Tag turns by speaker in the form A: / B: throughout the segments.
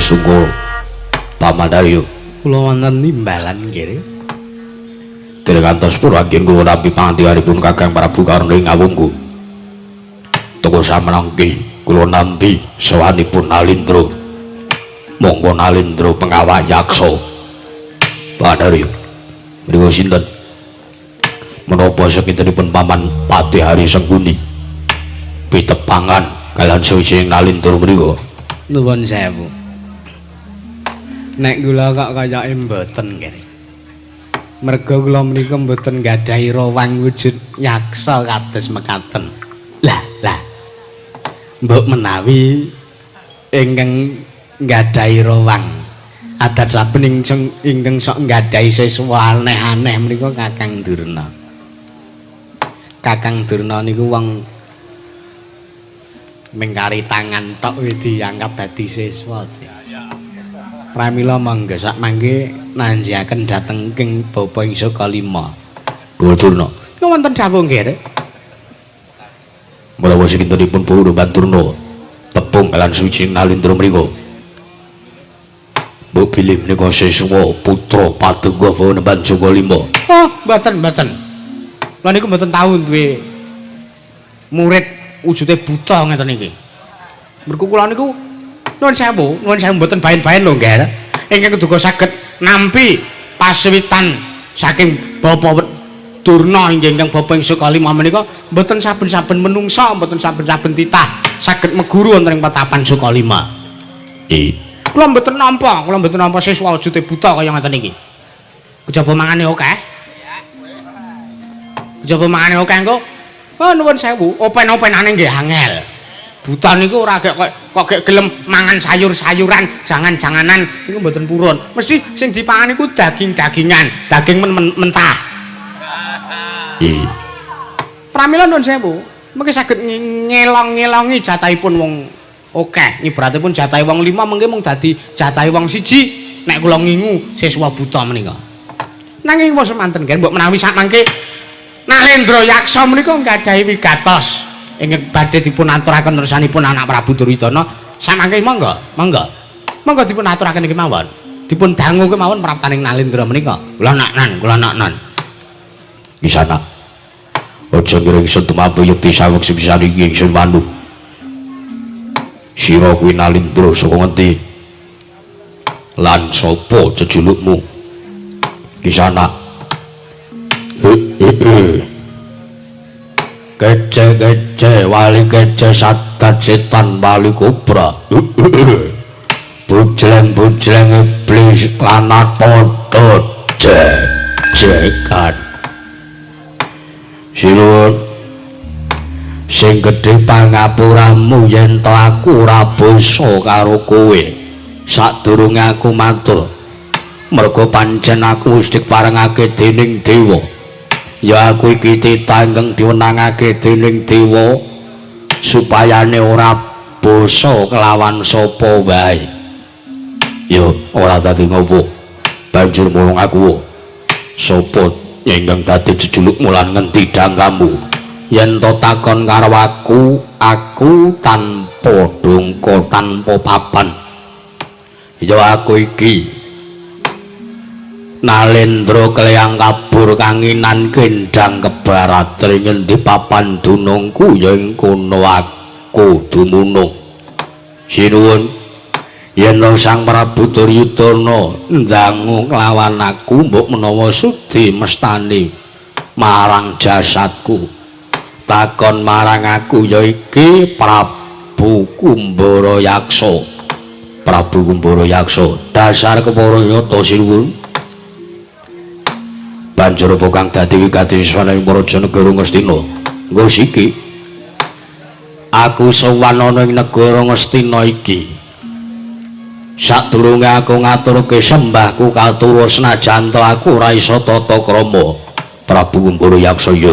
A: Wis sungguh Paman Aryo.
B: Kula wonten nimbalan nggih.
A: Dereng kantos puranggen kula nampi pangandikanipun Kakang Prabu Karna ing awungku. Toko samangke kula nampi sowanipun Nalindra. Monggo Nalindra pengawak yaksa. Paman Aryo. Mriku sinten? Menapa sakintenipun Paman Patih Hari Sengkuni pitepangan kalian suci Nalindra mriku?
B: Nuwun sewu. Nek kula kok kayake mboten nggih. Merga kula menika mboten nggadahi rawang wujud yaksa kados mekaten. Lah, lah. Mbok menawi ingkang nggadahi rawang adat saben ingkang sok nggadahi siswa aneh-aneh menika Kakang Durna. Kakang Durna niku wong mengkari tangan tok wis diangkat dadi siswa. Pramila monggo sak mangke nanjiaken dhateng king Bapa ing Sukalima.
A: Durna.
B: Wonten dawuh nggih.
A: Menawa sakintenipun Paman Durna tepung kalian suci Nalindra mriku. Mbok bilih menika siswa putra Paduka Panembahan Sukalima.
B: Oh, mboten, mboten. Kula niku mboten tau duwe murid wujude buta ngeten iki. Mergo kula niku nuwun sewu mboten baen-baen lho nggih. Ingkang duga saged nampi paswitan saking Bapak Durna inggih ingkang Bapa ing Sukalima menika mboten saben-saben menungsa, mboten saben-saben titah saged meguru wonten ing petapan Sukalima.
A: Nggih.
B: Kula mboten nampa, kula mboten nampa siswa wujude buta kaya ngeten iki. Kejaba mangane akeh. Kejaba mangane akeh engko. Oh nuwun sewu, open-openane nggih angel. Buta niku ora gek kok gek gelem mangan sayur-sayuran, jangan-janganan niku mboten purun. Mesti sing dipangan niku daging-dagingan, daging mentah.
A: Nggih.
B: Pramila nuwun sewu, mengke saged ngelong-ngelongi jatahipun wong akeh. Ibaratipun jatahe wong 5 mengke mung dadi jatahe wong 1 nek kula ngingu siswa buta menika. Nanging wis semanten nggih, mbok menawi sak mangke Nalendra Yaksa menika nggadahi wigatos ingkang badhe dipun aturaken nersanipun anak Prabu Duryudana. Samangke monggo, monggo. Monggo dipun aturaken iki mawon. Dipun dangu kemawon praptaning Nalendra menika. Kula naknan, kula naknan.
A: Kisana. Aja ngira ingsun tumampu yekti saweg sepisan iki ingsun manut. Sira kuwi Nalindra saka ngendi? Lan sapa jejulukmu? Kisana. Kece-kece wali kece sadat setan wali kobra. Bujleng-bujleng iblis lanat padha jejekan. Sinuwun sing gedhe pangapuramu yen to aku ora basa karo kowe. Sadurunge aku matur, merga pancen aku wis diparengake dening dewa. Ya aku iki titah ingkang diwenangake dening dewa supayane ora basa kelawan sapa wae. Ya ora dadi ngopo. Banjur mulung aku sapa ingkang dadi jejulukmu lan ngendi dangkamu? Yen to takon karo aku, aku tanpa dongko tanpa papan. Ya aku iki Nalendra kleyang kabur kanginan kendang kebarat ngendi papan dunungku ya ing kono aku dumunung. Sinuwun yen Sang Prabu Duryudana ndangu kelawan aku mbok menawa sudi mestani marang jasadku. Takon marang aku ya iki Prabu Kumbara Yaksa. Prabu Kumbara Yaksa dasar kepara nyata sinuwun. Banjur apa kang dadi wigati siswane ing Praja Negara Ngastina? Nggo siki. Aku sowan ana ing negara Ngastina iki. Sadurunge aku ngaturke sembahku katura senajan to aku ora iso tata krama. Prabu Kumbara Yaksa ya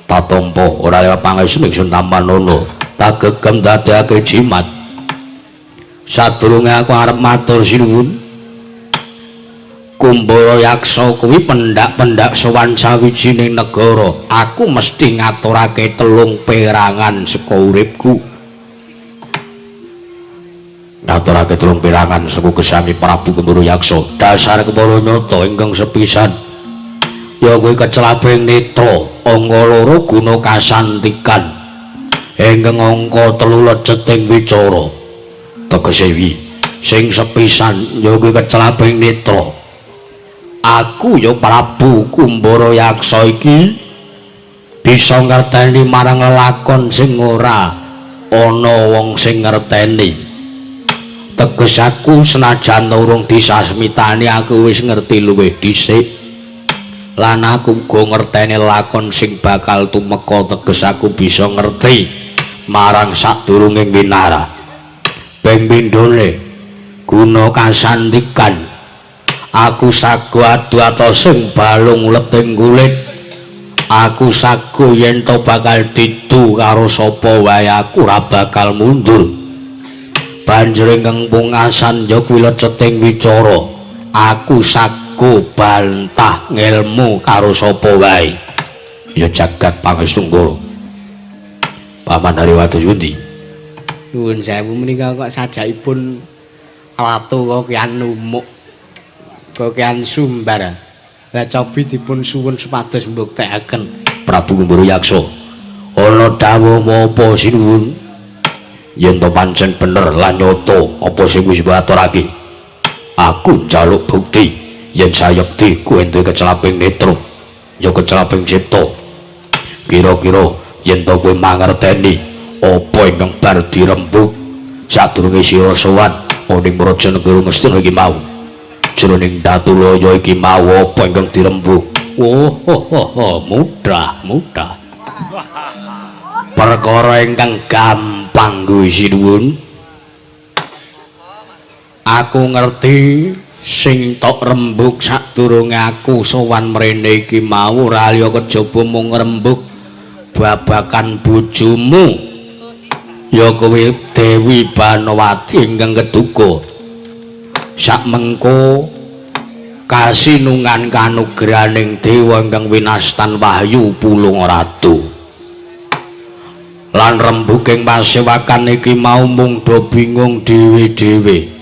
A: tatampa ora lewat pangestu ingsun tampanana. Tagegem dadekake jimat. Sadurunge aku arep matur sinuwun. Kumbara Yaksa kuwi pendak-pendak sowan sawijining negara. Aku mesti ngaturake 3 perangan saka uripku. Ngaturake telung pirangan saka gesange Prabu Kumbara Yaksa. Dasar kepara nyata ingkang sepisan ya kuwi kecelaping netra, angka loro guna kasantikan, ingkang angka telu leceting wicara. Tegese wi sing sepisan ya kuwi kecelaping netra. Aku ya Prabu Kumbara Yaksa iki bisa ngerteni marang lelakon sing ora ana wong sing ngerteni. Teges aku senajan urung disasmitani aku wis ngerti luwih dhisik. Lan aku uga ngerteni lakon sing bakal tumeka, teges aku bisa ngerti marang sadurunge winarah. Ping pindhone guna kasantikan aku sago adu atosing balung leting kulit. Aku sago yen to bakal didu karo sapa wae aku ora bakal mundur. Banjur ingkang pungasan ya kuwi leceting wicara. Aku sago bantah ngelmu karo sapa wae. Ya jagat pangestu Nggara. Paman Hariwatu pundi?
B: Nuwun sewu menika kok sajakipun ratu kokian numuk, kokian sumbar. Lah cobi dipun suwun supados mbuktekaken.
A: Prabu Kumbara Yaksa, ana dawuh apa sinuwun? Yen to pancen bener lan nyata apa sing wis mbok aturake, aku njaluk bukti yen sayekti kowe duwe kecelaping netra ya kecelaping cipta. Kira-kira yen to kowe mangerteni apa ingkang bar dirembug sadurunge sira sowan ning Praja Negara Ngastina iki mau, jroning Datulaya iki mau apa ingkang dirembug? Oh, oh, oh, oh, mudah, mudah. Perkara ingkang gampang kuwi sinuwun. Aku ngerti sing tok rembug sadurunge aku sowan mrene iki mau ora liya kejaba mung rembug babakan bojomu. Ya kuwi Dewi Banowati ingkang keduga. Sakmengko kasinungan kanugrahaning dewa ingkang winastan Wahyu Pulung Ratu. Lan rembuking pasewakan iki mau mung do bingung dhewe-dhewe.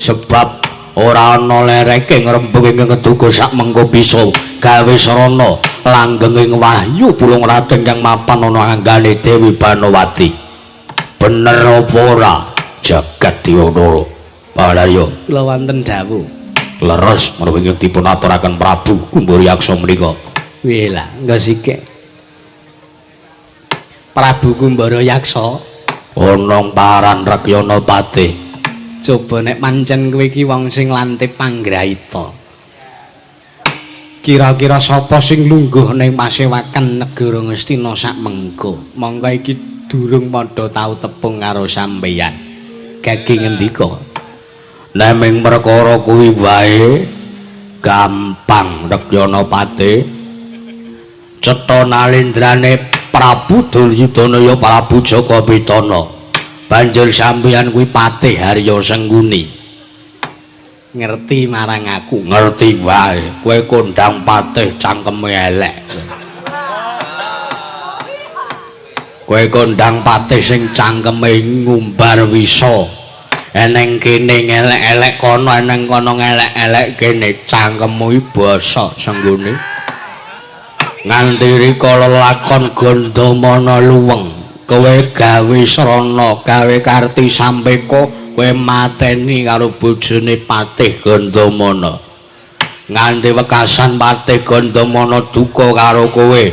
A: Sebab ora ana lereke ngrembug ingkang keduga sakmengko bisa gawe sarana langgenging Wahyu Pulung Ratu ingkang mapan ana anggane Dewi Banowati. Bener apa ora? Jagat Dewa Nara. Padarya
B: kula wonten dawuh.
A: Leres menawi ingkang dipun aturaken Prabu Kumbara Yaksa menika.
B: Wih lah, engko sikik. Prabu Kumbara Yaksa
A: ana paran Rekyana Patih.
B: Coba nek pancen kowe iki wong sing lantip panggraita, kira-kira sapa sing lungguh ning pasewakan negara Ngastina sakmengko? Mongko iki durung padha tau tepung karo sampeyan. Gage ngendika,
A: nek ming perkara kuwi wae gampang Rekyana Patih. Cetha nalendrane Prabu Duryudana ya Prabu Jaka Pitana. Banjur sampeyan kuwi Patih Harya Sengguni.
B: Ngerti marang aku?
A: Ngerti wae. Kowe kondang patih cangkeme elek. Kowe kondang patih sing cangkeme ngumbar wisa. Eneng kene ngelek-elek kono, eneng kono ngelek-elek kene, cangkemmu iki bosok Sengguni. Nganti rika lelakon Gandamana luweng, kowe gawe srana, gawe karti sampeka, kowe mateni karo bojone Patih Gandamana. Nganti wekasan Patih Gandamana duka karo kowe,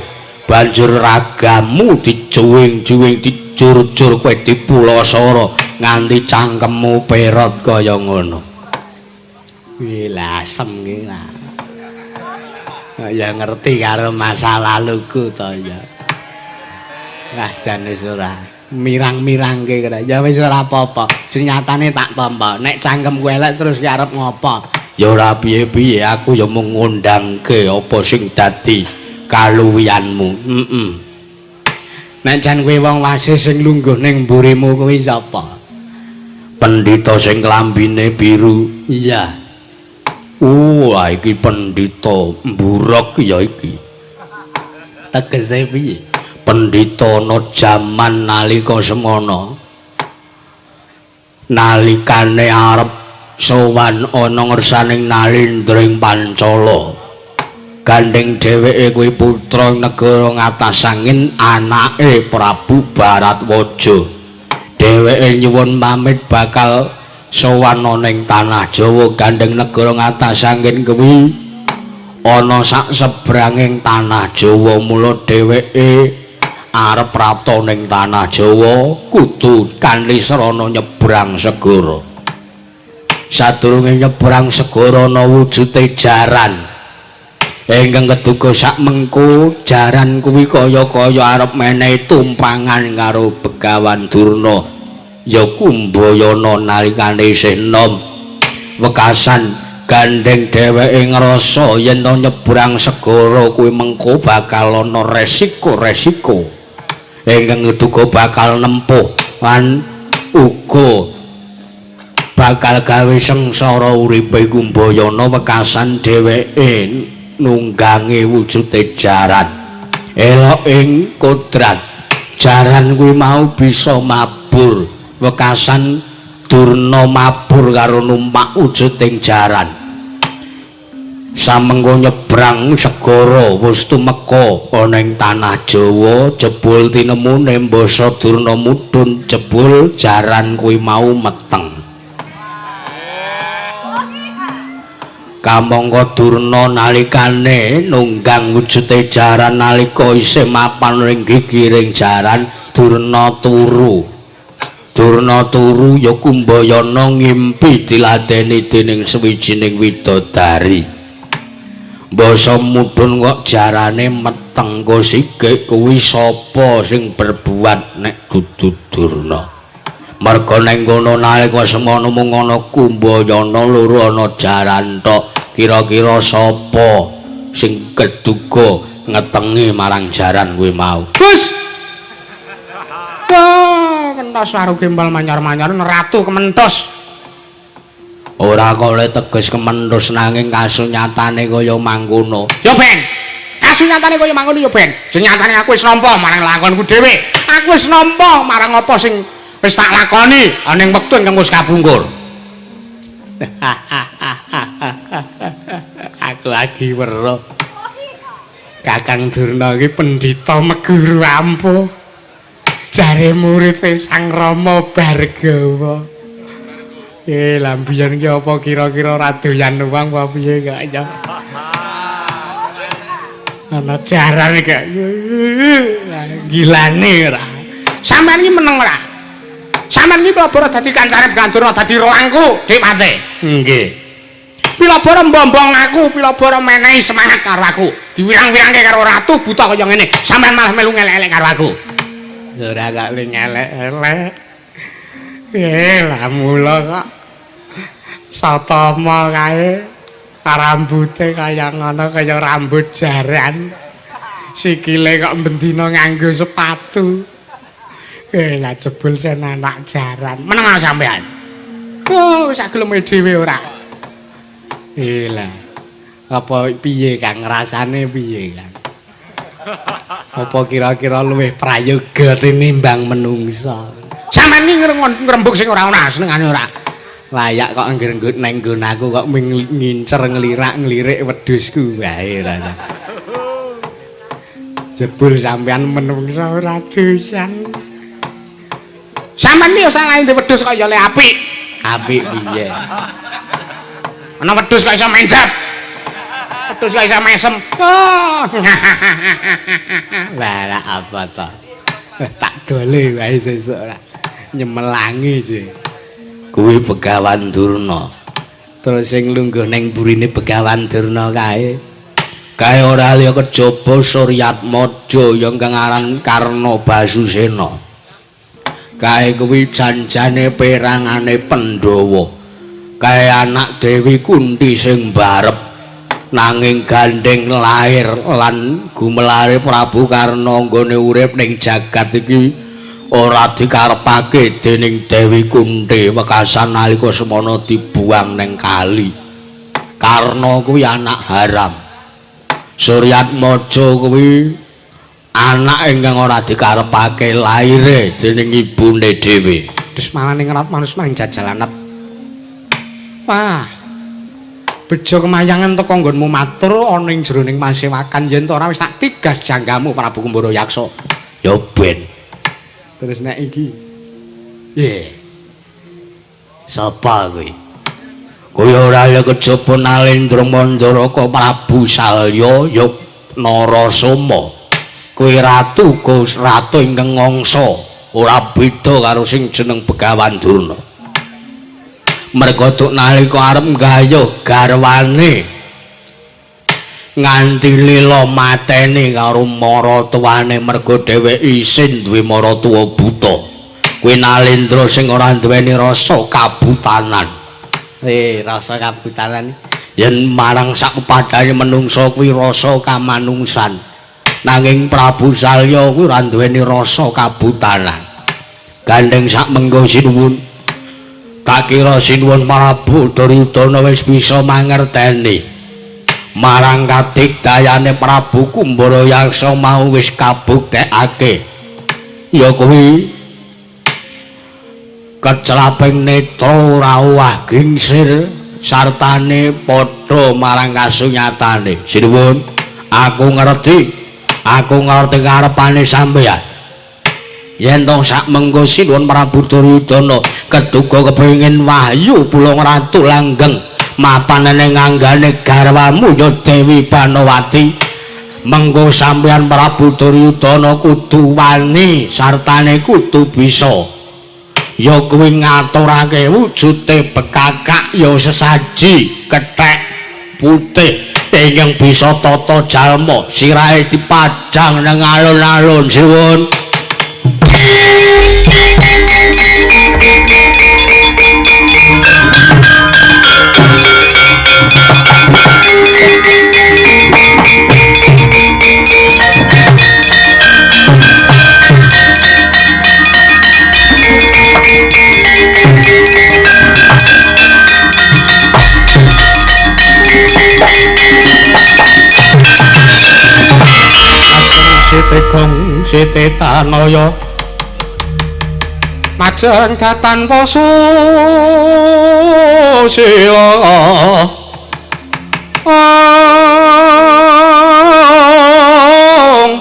A: banjur ragamu dijuwing-juwing, dicur-cur kowe dipulasara nganti cangkemmu perot kaya ngono.
B: Wih lah, asem ki lah. Ya ngerti karo masa laluku to ya. Wah jan wis ora mirang-mirangke kira. Ya wis ora apa-apa. Senyatane tak tampa. Nek cangkemku elek terus ki arep ngopo?
A: Ya ora piye-piye, aku ya mung ngundangke apa sing dadi kaluwihanmu. Heeh.
B: Nek jan kowe wong wasih sing lungguh ning mburimu kuwi sapa?
A: Pendhita sing klambine biru.
B: Iya.
A: Wah, iki pendhita mburok ya iki.
B: Tegese piye?
A: Pendhita ana jaman nalika semana. Nalikane arep sowan ana ngersaning Nalindra ing Pancala. Gandeng dheweke kuwi putra negara Ngatasangin anake Prabu Baratwaja. Dheweke nyuwun pamit bakal sowan ana ing tanah Jawa. Gandeng negara Ngatasangin kuwi ana sak sebranging tanah Jawa, mula dheweke arep rata ning tanah Jawa kudu kanthi srana nyebrang segara. Sadurunge nyebrang segara ana wujute jaran. Ingkang keduga sak mengko jaran kuwi kaya-kaya arep menehi tumpangan karo Begawan Durna ya Kumbayana nalikane isih enom. Wekasan gandeng dheweke ngrasa yen to nyebrang segara kuwi mengko bakal ana resiko-resiko ingkang keduga bakal nempuh lan uga bakal gawe sengsara uripe Kumbayana. Wekasan dheweke nunggangi wujude jaran. Elok ing kodrat jaran kuwi mau bisa mabur. Wekasan Durna mabur karo numpak wujuding jaran. Samengko nyebrang segara wis tumeka ana ing tanah Jawa, jebul tinemune mbasa Durna mudhun, jebul jaran kuwi mau meteng. Kamangka Durna nalikane nunggang wujude jaran nalika isih mapan ing gigiring jaran, Durna turu. Durna turu ya Kumbayana ngimpi diladeni dening sawijining widodari. Mbasa mudhun kok jarane meteng kosike kuwi sapa sing berbuat nek dudu Durna. Merga ning kono nalika semono mung ana Kumbayana loro ana jaran tok. Kira-kira sapa sing keduga ngetengi marang jaran kuwi mau?
B: Gus. Wah, kentos waru gembal manyar-manyar ratu kementos.
A: Ora kole teges kementos nanging kasunyatane kaya mangkono.
B: Ya ben. Kasunyatane kaya mangkono ya ben. Senyatane aku wis nampa marang lakonku dhewe. Aku wis nampa marang apa sing wis tak lakoni ana ing wektu ingkang wis kapungkur. Aku lagi weruh Kakang Durna iki pendhita meguru ampuh. Jare murite Sang Rama Bargawa. Lah mbiyen ki apa kira-kira ora doyan wong apa piye kok ya. Ana jaran kok. Gilane ora. Sampeyan iki meneng ora? Sampeyan iki pilabara dadi kancane Begawan Durna dadi rolangku, Dik Pate. Nggih. Pilabara mbombong aku, pilabara menehi semangat karo aku. Diwirang-wirangke karo ratu buta kaya ngene. Sampeyan malah melu ngelek-elek karo aku. Ora kok ngelek-elek. Lah mula kok Satama kae rambute kaya ngono kaya rambut jaran. Sikile kok bendina nganggo sepatu. Lah jebul sen anak jaran. Meneng sampean. Oh, sak geleme dhewe ora. Lah. Apa piye Kang rasane piye Kang? Apa kira-kira luwih prayoga tinimbang menungsa? Sampeyan iki ngrembug sing ora ana senengane ora. Layak kok angger neng nggon aku kok ngincer nglirak-nglirik wedhusku wae rasane. Jebul sampean menungsa ora dosan. Sampeyan iki ya salah ndek wedhus kok ya le apik.
A: Apik piye?
B: Ana wedhus kok iso menjap. Wedhus kok iso mesem. Oh.
A: Lah lah apa to? Tak dole wae sesuk ora. Nyemelangi sih. Kuwi Begawan Durna. Terus sing lungguh ning burine Begawan Durna kae. Kae ora liya kejaba Suryatmaja ya ingkang aran Karna Basusena. Kae kuwi janjane perangane Pandhawa. Kae anak Dewi Kunti sing barep nanging gandeng lair lan gumelare Prabu Karna nggone urip ning jagat iki ora dikarepake dening Dewi Kunti. Wekasan nalika semana dibuang ning kali. Karna kuwi anak haram. Suryatmaja kuwi anak ingkang ora dikarepake laire dening ibune dhewe.
B: Desmalaning rat manus maring jajalanet. Wah. Bejo kemayangan teka nggonmu matur ana ing jroning pasewakan yen to ora wis tak tigas janggamu Prabu Kumbara Yaksa.
A: Ya ben.
B: Terus nek iki.
A: Ye. Sapa kuwi? Kuwi ora ya kejaba Nalendra Mandaraka Prabu Salya ya Narasoma. Kuwi ratu Gus ratu ingkang ngangsa ora beda karo sing jeneng Begawan Durna. Merga duk nalika arep nggayuh garwane nganti lila mateni karo maratuwane merga dheweke isin duwe maratuwa buta. Kuwi Nalendra sing ora duweni rasa kabutanan.
B: Rasa kabutanan
A: yen marang sak pepadane menungsa kuwi rasa kamanungsan. Nanging Prabu Salya kuwi ora duweni rasa kabutanan. Gandeng sak mengko sinuwun. Tak kira sinuwun Prabu Duryudana wis bisa mangerteni. Marang kadigdayane Prabu Kumbara Yaksa mau wis kabuktekake. Ya kuwi kecelaping netra ora owah gingsir sartane padha marang kasunyatane. Sinuwun, aku ngerti. Aku ngerti karepane sampeyan. Yen to sak mengko sinuwun Prabu Duryudana keduga kepengin wahyu Pulung Ratu langgeng mapan ning anggane garwamu ya Dewi Banowati, mengko sampeyan Prabu Duryudana kudu wani sartane kudu bisa ya kuwi ngaturake wujute bekakak ya sesaji kethek putih ingkang bisa tata jalma sirahe dipajang nang alun-alun. Siwun.
B: Sete gong sete tanaya majeng datan poso sila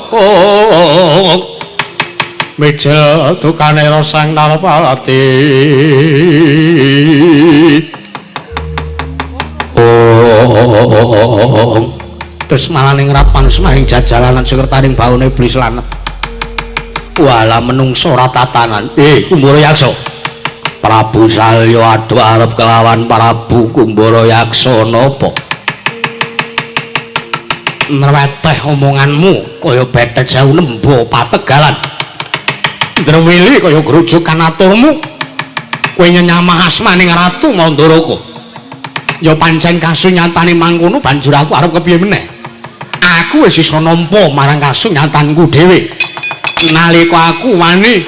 B: ong mijel dukane rosang Narpati.
A: Ong
B: Desmalaning rapan semahing jajalanan sekretaring baune iblis lanet.
A: Walah menungso ora tatanan. Kumbara Yaksa. Prabu Salya adu arep kelawan Prabu Kumbara Yaksa napa?
B: Nrweteh omonganmu kaya bethet sewu nembo pategalan. Ndrewili kaya grujukan aturmu. Kowe nyenyamah asmaning Ratu Mandaraka. Ya pancen kasunyatane mangkono banjur aku arep kepiye meneh? Aku wis iso nampa marang kasunyatanku dhewe. Nalika aku wani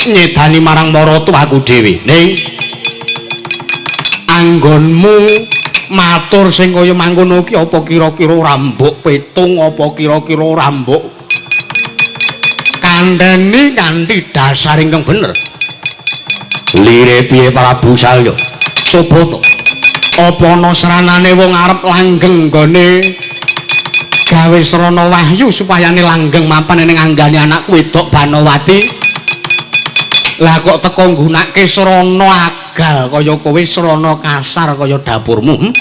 B: nyedani marang maratuwaku dhewe. Ning anggonmu matur sing kaya mangkono ki apa kira-kira ora mbok petung, apa kira-kira ora mbok kandhani kanthi dasar ingkang bener.
A: Lire piye Prabu Salya?
B: Coba to. Apa ana sranane wong arep langgeng nggone gawe srana wahyu supayane langgeng mapan ning anggane anakku wedok Banowati? Lah kok teko nggunake srana agal kaya kowe, srana kasar kaya dapurmu?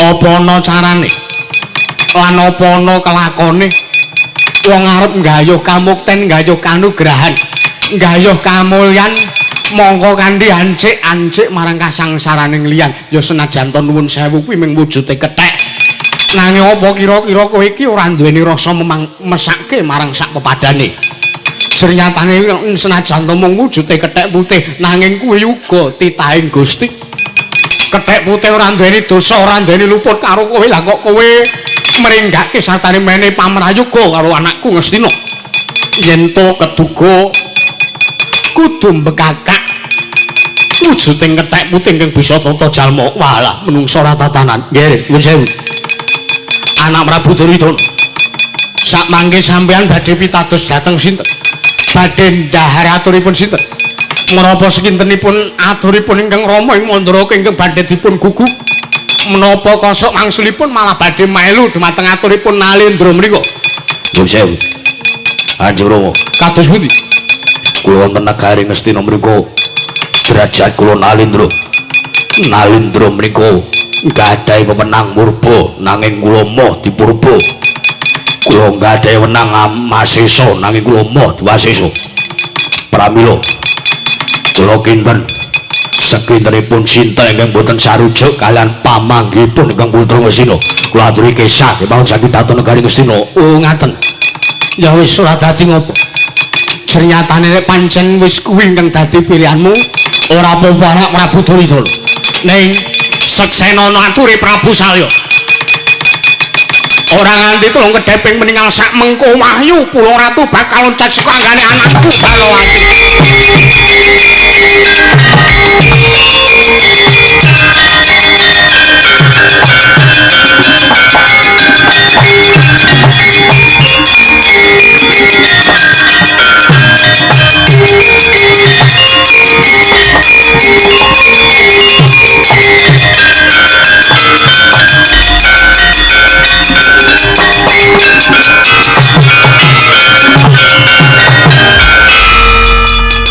B: Apa ana carane? Lan apa ana kelakone wong arep nggayuh kamukten, nggayuh kanugrahan, nggayuh kamulyan mongko kanthi ancik-ancik marang kasangsaraning liyan? Ya senajan to nuwun sewu kuwi mung wujude kethek, nanging apa kira-kira kowe iki ora duweni rasa mesake marang sak pepadane? Sernyatane senajan to mung wujude kethek putih, nanging kuwi uga titahing Gusti. Kethek putih ora duweni dosa, ora duweni luput karo kowe. Lah kok kowe mringgake sartane mene pamrayuga karo anakku Ngastina? Yen to keduga kudu mbekakak wujuding kethek putih ingkang bisa tata jalma. Walah menungsa ora tatanan.
A: Nggih, nuwun sewu.
B: Anak Prabu Duryudana, sak mangke sampeyan badhe pitados dhateng sinten? Badhe ndhahar aturipun sinten? Menapa sekintenipun aturipun ingkang Rama ing Mandaraka ingkang badhe dipun gugu? Menapa kosok wangsulipun malah badhe melu dumateng aturipun Nalendra menika?
A: Nyuwun sewu. Kanjeng Rama,
B: kados pundi?
A: Kula wonten negari Ngastina menika derajat kula Nalendra. Nalendra menika nggadahi wewenang murba nanging kula moh dipurba. Kula nggadahi wewenang masesa nanging kula moh diwasesa. Pramila kula kinten sekintenipun sinten ingkang boten sarujuk kalian pamanggihipun ingkang putra Ngastina. Kula aturi kesah kemawon saking dhateng negari Ngastina.
B: Oh ngaten. Ya wis ora dadi ngopo. Jernyatane nek pancen wis kuwi ingkang dadi pilihanmu ora apa-apa anak Prabu Duryudana. Ning seksenono ature Prabu Salya. Ora nganti tulung kedheping meninggal sak mengko wahyu Pulung Ratu bakal loncat saka anggane anakku Balawati.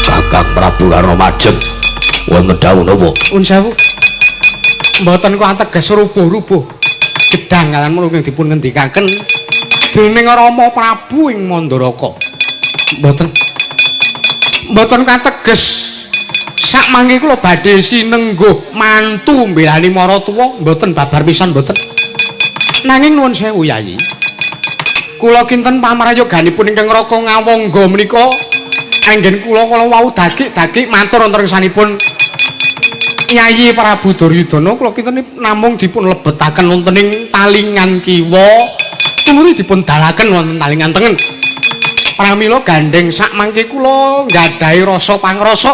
A: Kakang Prabu Karna Majeng wonten dawuh napa?
B: Nuwun sewu. Mboten kok ateges rubuh-rubuh gedang kalian menika dipun ngendikaken dening Rama Prabu ing Mandaraka. Mboten. Mboten kateges sak mangke kula badhe sinengguh mantu mbelani maratuwa mboten babar pisan mboten. Nanging nuwun sewu Yayi. Kula kinten pamrayoganipun ingkang Raka Ngawangga menika anggen kula kala wau dagik-dagik matur wonten ngersanipun Yayi Prabu Duryudana kula kinten namung dipun lebetaken wonten ing talingan kiwa tumuli dipun dalaken wonten talingan tengen. Pramila gandheng sak mangke kula nggadahi rasa pangrasa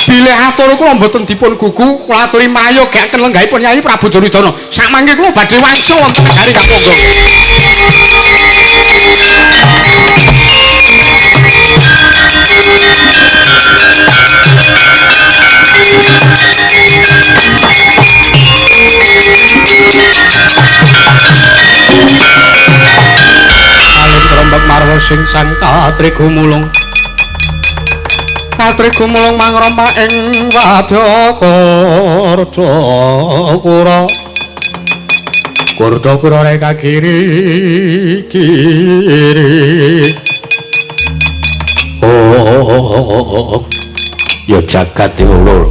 B: bilih atur kula mboten dipun gugu kula aturi mrayogakaken lenggahipun Yayi Prabu Duryudana. Sak mangke kula badhe wangsul wonten negari Kapangga. Alim trombak marwa sing sang katrigumulung katrigumulung mangrompa ing wadya Kurdakura Kurdakura reka kiri kiri.
A: Oh, ya jagat dewa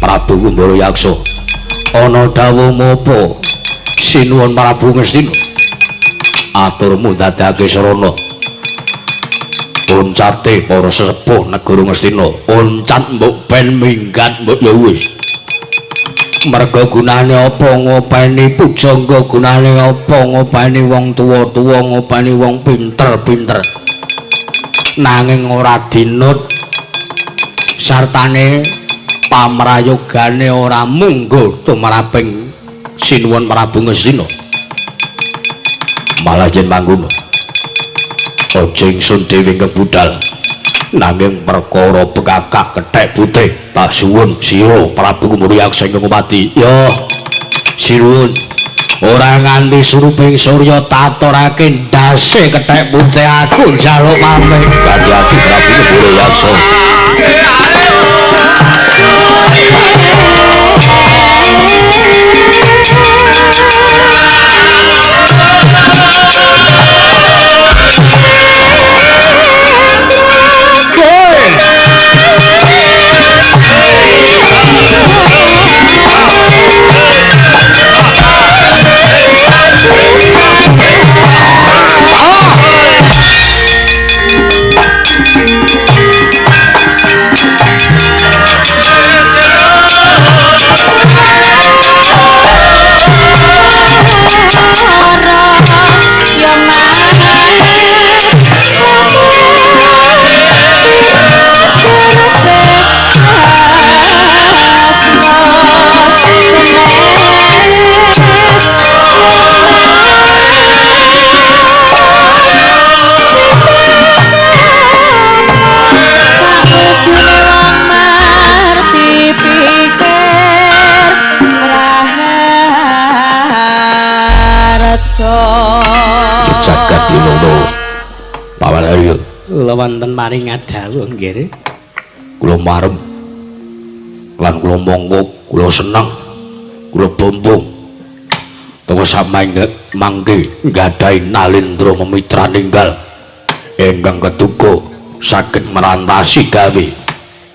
A: Prabu Kumbara Yaksa ana dawuh menapa? Sinuwun Prabu Ngastina aturmu dadake sarana oncate para sesepuh negara Ngastina oncat mbok ben minggat mbok ya wis. Merga gunane apa ngopeni pujangga, gunane apa ngopeni wong tuwa-tuwa, ngopeni wong pinter-pinter nanging ora dinut sartane pamrayogane ora mungguh tumraping Sinuwun Prabu Ngastina. Malah yen mangkono aja ingsun dhewe kebudal nanging perkara bekakak kethek putih tak suwun sira Prabu Kumbara Yaksa ingkang ngupati. Ya sinuwun ora nganti suruping surya tatorake ndase kethek putih aku njaluk pamit. Ati-ati Prabu Kumbara Yaksa.
C: raja.
A: Jagat dilono. Paman Arya.
B: Kula wonten paring dawuh nggih.
A: Kula marem lan kula monggo, kula seneng, kula bombong. Toko samangke mangke nggadahi Nalendra memitra ninggal ingkang keduga saged merantasi gawe.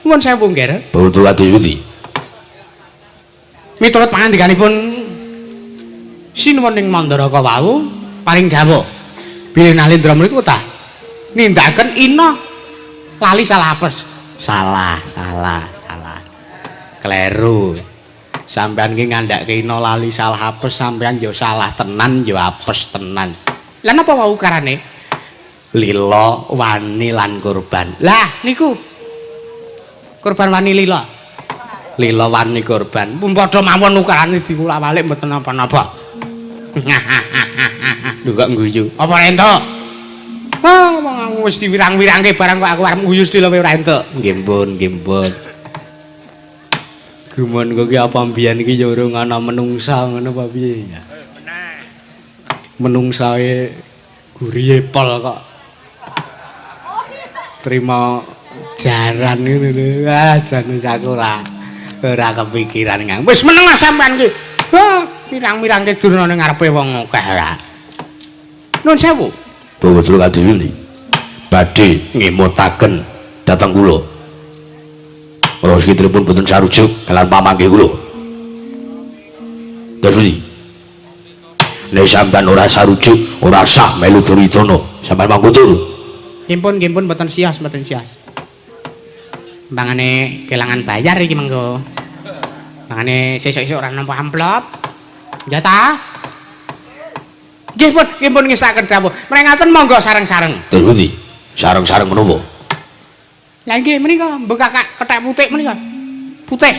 B: Nuwun sewu nggih.
A: Betul kados pundi?
B: Miturut pangandikanipun Sinuwun ing Mandaraka wau paring dawuh bilih Nalendra mriku ta nindakaken ina lali salah apes. Salah, salah, salah. Kleru. Sampeyan ki ngandhake ina lali salah apes, sampeyan ya salah tenan ya apes tenan. Lah napa wau ukarane? Lila, wani lan kurban. Lah niku kurban wani lila. Lila wani kurban. Pun padha mawon ukarane diwolak-walik mboten napa-napa. Lho kok ngguyu. Apa entuk? Ah, wong wis diwirang-wirangke barang kok aku arep ngguyu sedhela ora entuk. Nggih pun, nggih pun. Gumun kok ki apa mbiyen iki ya urung ana menungsa ngono apa piye ya? Menungsae gurihe pol kok. Trima jaran ngono lho. Ah, jan wis aku ora kepikiran ngang. Wis meneng lah sampean ki. Ah, mirang-mirangke durna ning ngarepe wong akeh ora. Nuwun sewu.
A: Bawa kados badhe ngemutaken dhateng kula. Para sekitaripun boten sarujuk kalian pamanggih kula. Terus pundi? Nek sampean ora sarujuk, ora sah melu Duryudana. Sampean mangku turu.
B: Nggih pun, nggih pun boten sios, boten sios. Mbangane kelangan bayar iki mengko. Mangane sesuk-esuk ora nampa amplop. Ya ta? Nggih pun, nggih pun ngesaken dawuh. Mrengaten monggo sareng-sareng.
A: Terus pundi? Sareng-sareng menapa?
B: Lah nggih menika mbekak kethek putih menika. Putih.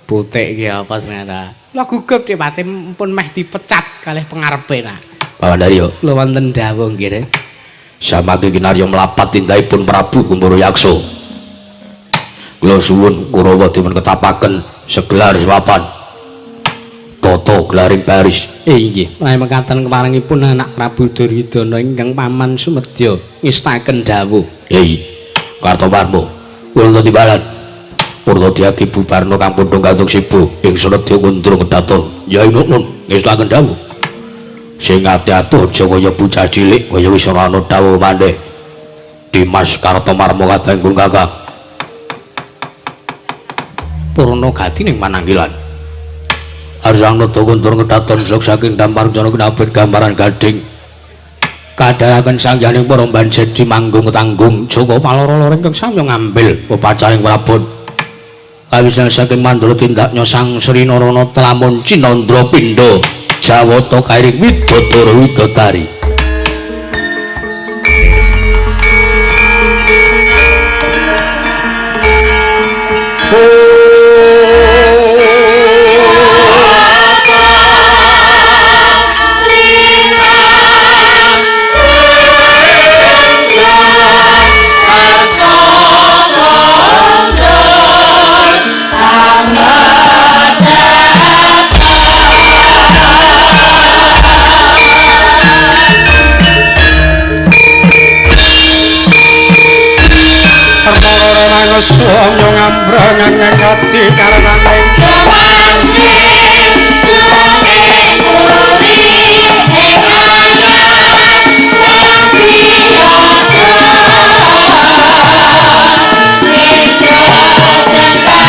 B: Putih iki apa ternyata? Lah gugup dhewate pun meh dipecat kalih pengarepe nah.
A: Paman Arya,
B: kula wonten dawuh nggih.
A: Samangke kinarya mlapat tindakipun Prabu Kumbara Yaksa. Kula suwun Kurawa dipun ketapaken segelar swapan. Tata gelaring baris.
B: Inggih, menawi mekaten keparengipun anak Prabu Duryudana ingkang paman sumedya ngestaken dawuh.
A: Kartomarma, kula timbalan. Purna diaki bubarna kang pundhung gantung sibu ing Sunedya Kundrung Kedaton. Ya inun ngestaken dawuh. Sing ati-ati aja kaya bocah cilik kaya wis ora ana dawuh maneh. Dimas Kartomarma kadanggung Kakang. Purna gati ning mananggilan. Arsang nata kuntur kedaton slok saking dampar jana kinabet gambaran gading. Kadharaken sangyaning para banjedi manggung tanggung Joko paloro-loro ingkang samya ngambil pepacaring prabon. Kawisnan saking mandura tindaknya Sang Sri Narana telamun Cinandra pindha Jawata kairing widodara widodari.
B: Swamyo ngambrangan ngati karenane
C: kemancing suwake puri ing anyar lan piyaka sing jengkar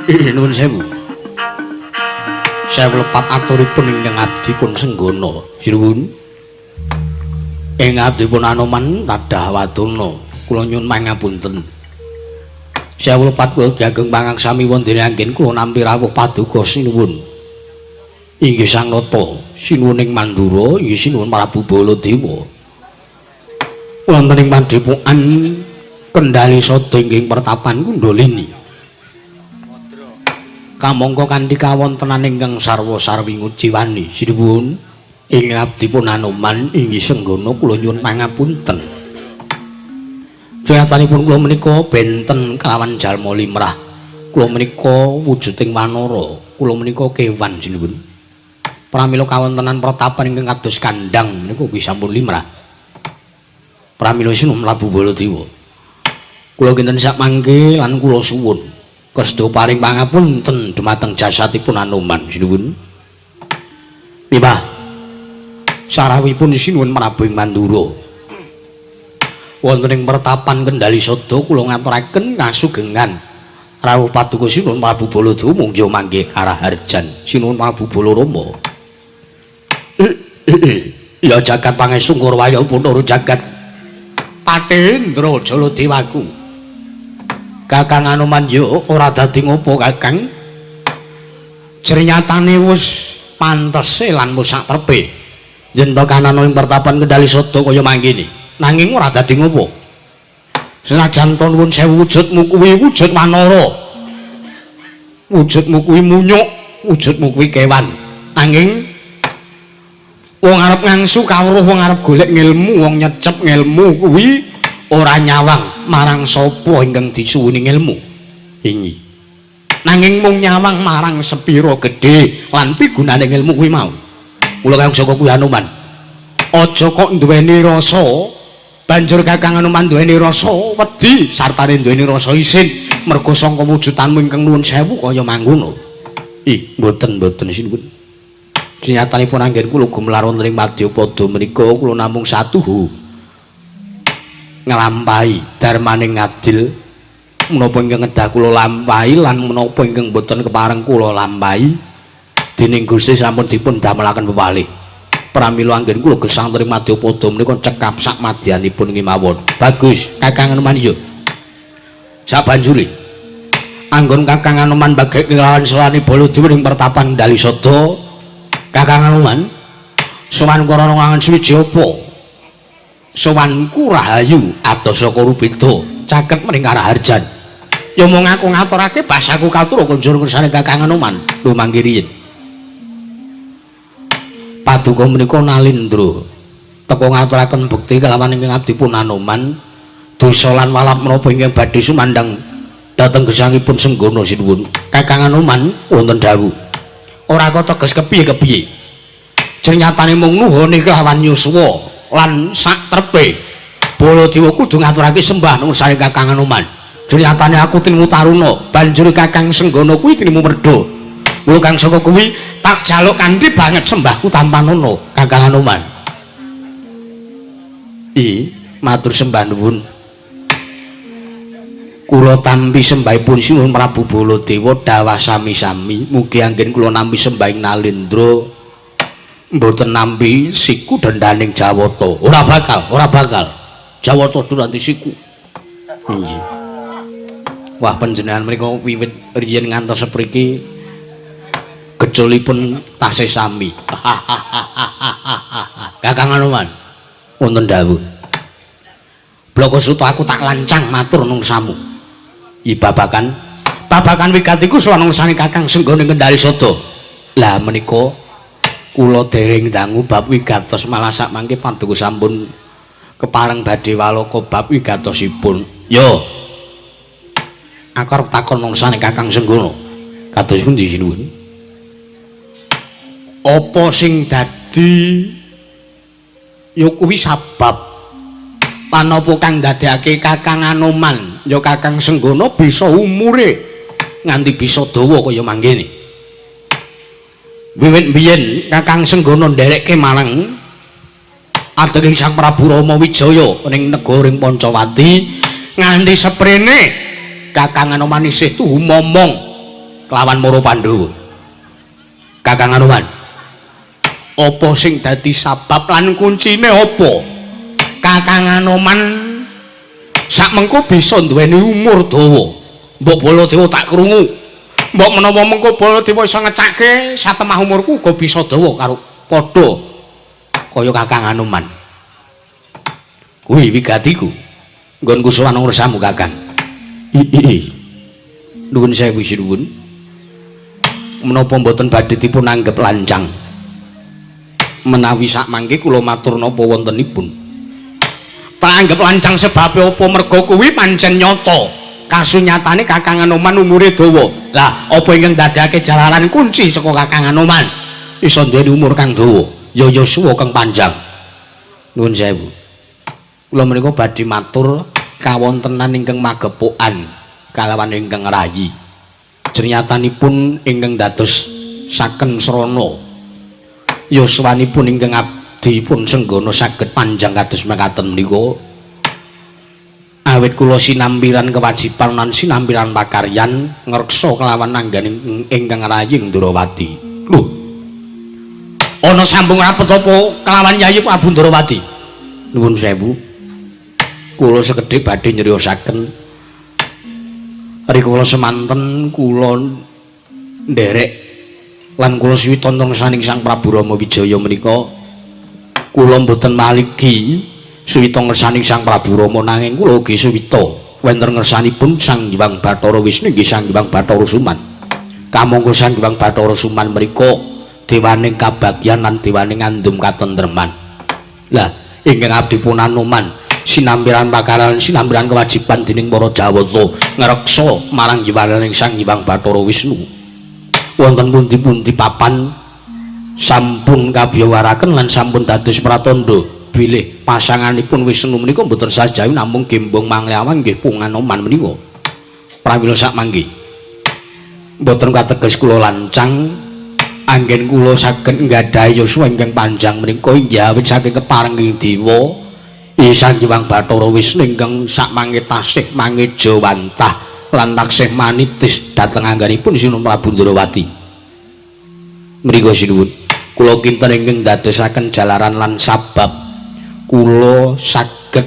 A: Nuwun sewu. Sewu lepat aturipun ingkang abdi pun Senggana. Sinuwun. Ing abdi pun Anoman tadah wadana. Kula nyuwun pangapunten. Sewu lepat kula diageng pangaksami wonten anggen kula nampi rawuh paduka sinuwun. Inggih Sang Nata, sinuwun ing Mandura, inggih sinuwun Prabu Baladewa. Wonten ing padhepokan Kendali Sada inggih pertapan Kundalini. Kamangka kanthi kawontenan ingkang sarwa sarwi nguciwani sinuwun ing abdi pun Anoman inggih Senggana kula nyuwun pangapunten. Jayatanipun kula menika benten kelawan jalma limrah. Kula menika wujuding wanara, kula menika kewan sinuwun. Pramila kawontenan pertapan ingkang kados kandhang menika ugi sampun limrah. Pramila sinuwun Prabu Baladewa. Kula kinten sak mangke lan kula suwun kesda paring pangapunten dumateng jasatipun Anoman sinuwun. Pimah sarawuhipun sinuwun Prabu ing Mandura. Wonten ing pertapan Kendali Sada kula ngaturaken kasugengan rawuh paduka sinuwun Prabu Baladewa mungya manggih karaharjan sinuwun Prabu Balarama. Ya jagat pangestu Ngurwaya punara jagat Patendra Jaladewaku. Kakang Anoman yo ora dadi ngopo Kakang. Jernyatane wis pantese lan wis sak trepe. Yen to kanana ing pertapan Kendali Sada kaya mangkene. Nanging ora dadi ngopo. Senajan to nuwun sewu wujudmu kuwi wujud wanara. Wujudmu kuwi munyuk, wujudmu kuwi kewan. Nanging wong arep ngangsu kawruh, wong arep golek ngilmu, wong nyecep ngilmu kuwi ora nyawang marang sapa ingkang disuwuni ngilmu. Inggih. Nanging mung nyawang marang sepira gedhe lan pigunane ngilmu kuwi mau. Kula kang saka kuwi Anoman. Aja kok duweni rasa banjur Kakang Anoman duweni rasa wedi sartane duweni rasa isin merga sangka wujudanmu ingkang nuwun sewu kaya mangkono. Ih, mboten-mboten sinuwun. Sinyatanipun anggen kula gumelar wonten ing madyapada menika kula namung satuhu nglampahi darmaning ngadil menapa ingkang kedah kula lampahi lan menapa ingkang boten kepareng kula lampahi dening Gusti sampun dipun damelaken pepalih. Pramila anggen kula gesang wonten ing madyapada menika cekap sak madyanipun kemawon. Bagus, Kakang Anoman yo. Sabanjure anggon Kakang Anoman bagek kelawan selani Baladewa ing pertapan Kendali Sada. Kakang Anoman sowan karana ngangen suwiji apa? Sowanku rahayu adoh saka rubeda caket mring karaharjan. Ya mung aku ngaturake basaku katur kunjur ngersane Kakang Anoman lumangki riyin. Paduka menika Nalindra teka ngaturaken bekti kelawan ingkang abdi pun Anoman dosa lan walap menapa ingkang badhe sumandhang dhateng gesangipun Senggana sinuwun. Kakang Anoman wonten dawuh. Ora kok teges kepiye-kepiye. Jernyatane mung nuhone kelawan yuswa lan sak trepe Baladewa kudu ngaturake sembah nuwun saring Kakang Anoman. Jernyatane aku tinemu taruna, banjur Kakang Senggana kuwi tinemu werda. Mula kang saka kuwi tak jaluk kanthi banget sembahku tampanana Kakang Anoman. I matur sembah nuwun. Kula tampi sembahipun Sinuwun Prabu Baladewa dawah sami-sami mugi anggen kula nampi sembahing Nalindra mboten nampi siku dendaning Jawata. Ora bakal, ora bakal. Jawata duranti siku. Inggih. Wah, panjenengan menika wiwit riyin ngantos sepriki geculipun tasih sami. Kakang Anoman wonten dawuh. Bloko Suta aku tak lancang matur nungsamu. I babakan wigatiku sowan ngersane Kakang Senggana Kendali Sada. Lah menika kula dereng dangu bab wigatos malah sak mangke paduka sampun kepareng badhe waloka bab wigatosipun. Yo. Aku arep takon ngersane Kakang Senggana. Kados pundi sinuwun? Apa sing dadi ya kuwi sabab lan apa kang ndadekake Kakang Anoman ya Kakang Senggana bisa umure nganti bisa dawa kaya mangkene. Wiwit biyen Kakang Senggana nderekke marang adeging Sang Prabu Rama Wijaya ning negara ing Pancawati nganti seprene Kakang Anoman isih tuhu momong Kelawan para Pandhawa. Kakang Anoman, apa sing dadi sabab lan kuncine apa? Kakang Anoman sakmengko bisa duweni umur dawa. Mbok Baladewa tak krungu. Mbok menawa mengko Baladewa iso ngecake satemah umurku uga bisa dawa karo padha kaya Kakang Anoman. Kuwi wigatiku. Nggonku sowan ngresamu Kakang. Ii. Nuwun sewu sinuwun. Menapa mboten badhe dipun anggep lancang? Menawi sak mangke kula matur napa wontenipun. Tak anggep lancang sebabe apa merga kuwi pancen nyata. Kasunyatane Kakang Anoman umure dawa. Lah, apa ingkang dadekake jalaran kunci saka Kakang Anoman iso duweni umur kang dawa, ya yuswa kang panjang. Nuwun sewu. Kula menika badhe matur kawontenan ingkang magepokan kalawan ingkang rayi. Jernyatanipun ingkang dados saken srana yuswanipun ingkang abdipun Senggana saged panjang kados mekaten menika. Awit kula sinampiran kewajiban lan sinampiran pakaryan ngreksa kelawan anggane ingkang rayi Ndrawati. Lho. Ana sambung rapet apa kelawan Yayi Prabu Ndrawati? Nuwun sewu. Kula sekedhik badhe nyriyosaken rikala semanten kula nderek lan kula siwitonton saning Sang Prabu Rama Wijaya menika kula mboten maligi suwita ngersaning Sang Prabu Rama nanging kula ugi suwita wonten ngersanipun Sang Hyang Bathara Wisnu nggih Sang Hyang Bathara Suman. Kamangka Sang Hyang Bathara Suman menika dewaning kabagyan lan dewaning ngandum katentreman. Lah ingkang abdi pun Anoman sinampiran pakaran sinampiran kewajiban dening para Jawata ngreksa marang jiwananing Sang Hyang Bathara Wisnu. Wonten pundi-pundi papan sampun kabiyawaraken lan sampun dados pratandha bilih pasanganipun Wisnu menika mboten sajawi namung gembong manglawang nggih Pung Anoman menika. Pramila sak mangke mboten kateges kula lancang anggen kula saged nggadahi yuswa ingkang panjang menika inggih awit saking keparenging dewa Sang Hyang Bathara Wisnu ingkang sakmangke tasih mangejawantah lan taksih manitis dhateng angganipun Sinuwun Prabu Ndrawati. Mriku sinuwun kula kinten ingkang ndadosaken jalaran lan sabab kula saged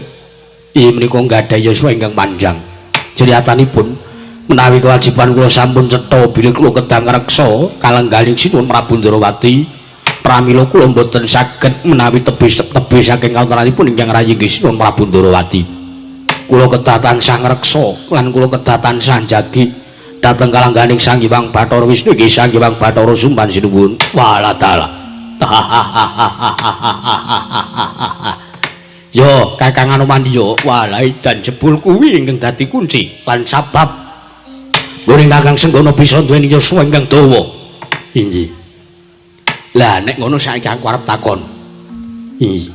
A: menika nggadahi yuswa ingkang panjang. Jeriatanipun menawi kewajiban kula sampun cetha bilih kula kedah ngreksa kalengganing Sinuwun Prabu Ndrawati. Pramila kula mboten saged menawi tebih saking kawontenanipun ingkang rayi nggih Sinuwun Prabu Ndrawati. Kula kedah tansah ngreksa lan kula kedah tansah njagi dhateng kalengganing Sang Hyang Bathara Wisnu nggih Sang Hyang Bathara Suman sinuwun. Walah dalah. Yo Kakang Anoman yo walah dan jebul kuwi ingkang dadi kunci lan sabab nggone Kakang Senggana bisa duweni yuswa ingkang dawa. Inggih. Lah nek ngono saiki aku arep takon. Ih.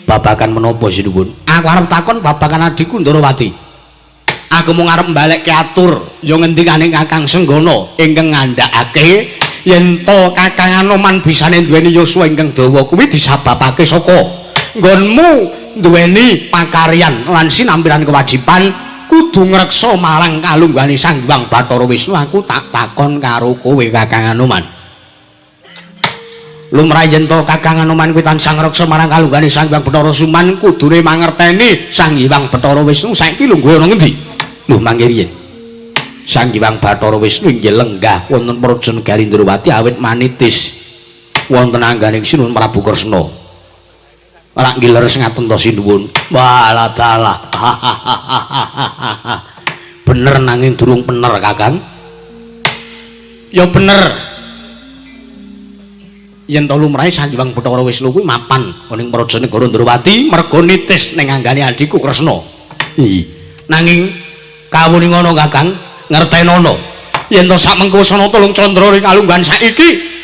A: Babakan menapa sinuwun? Aku arep takon babakan adhiku Ndrawati. Aku mung arep mbalekke atur ya ngendikane Kakang Senggana ingkang ngandhakake yen to Kakang Anoman bisane duweni yuswa ingkang dawa kuwi disababake saka nggonmu duweni pakaryan lan sinampiran kewajiban kudu ngreksa marang kalunggahane Sang Hyang Bathara Wisnu. Aku tak takon karo kowe Kakang Anoman. Lumrah yen to Kakang Anoman kuwi tansah ngreksa marang kalunggahane Sang Hyang Bathara Suman kudune mangerteni Sang Hyang Bathara Wisnu saiki lungguhe ana ngendi? Lho mangke riyin. Sang Hyang Bathara Wisnu inggih lenggah wonten Praja Negari Ndrawati awit manitis wonten angganing Sinuwun Prabu Kresna. Ora nggih leres ngaten to sinuwun. Walah dalah. Bener nanging durung bener Kakang. Ya bener. Yen to lumrahe Sang Hyang Bathara Wisnu kuwi mapan ning Praja Negara Ndrawati merga nitis ning anggane adhiku Kresna. Ih, nanging kawuningono Kakang, ngertenono yen to sakmengko sana tulung candra ing kalungguhan saiki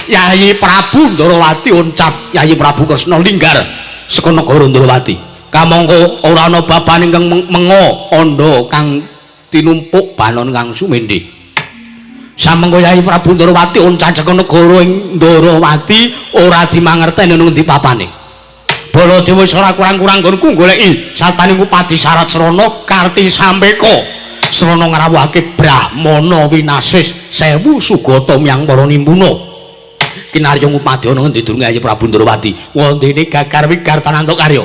A: Yayi Prabu Ndrawati uncap Yayi Prabu Kresna linggar saka negara Ndrawati. Kamangka ora ana baban ingkang menga andha kang tinumpuk banon kang sumendhe. Samengko Yayi Prabu Ndrawati uncat saka negara ing Ndrawati ora dimangerteni nang endi papane. Baladewa wis ora kurang-kurang nggonku goleki sataning upadi syarat srana karti sampeka. Srana ngrawuhake Brahmana winasis 1000 sugata miyang para nimpuna. Kinarya ngupadya ana ngendi durunge Ayi Prabu Ndrawati? Wondene gagar wigar tanantuk karya.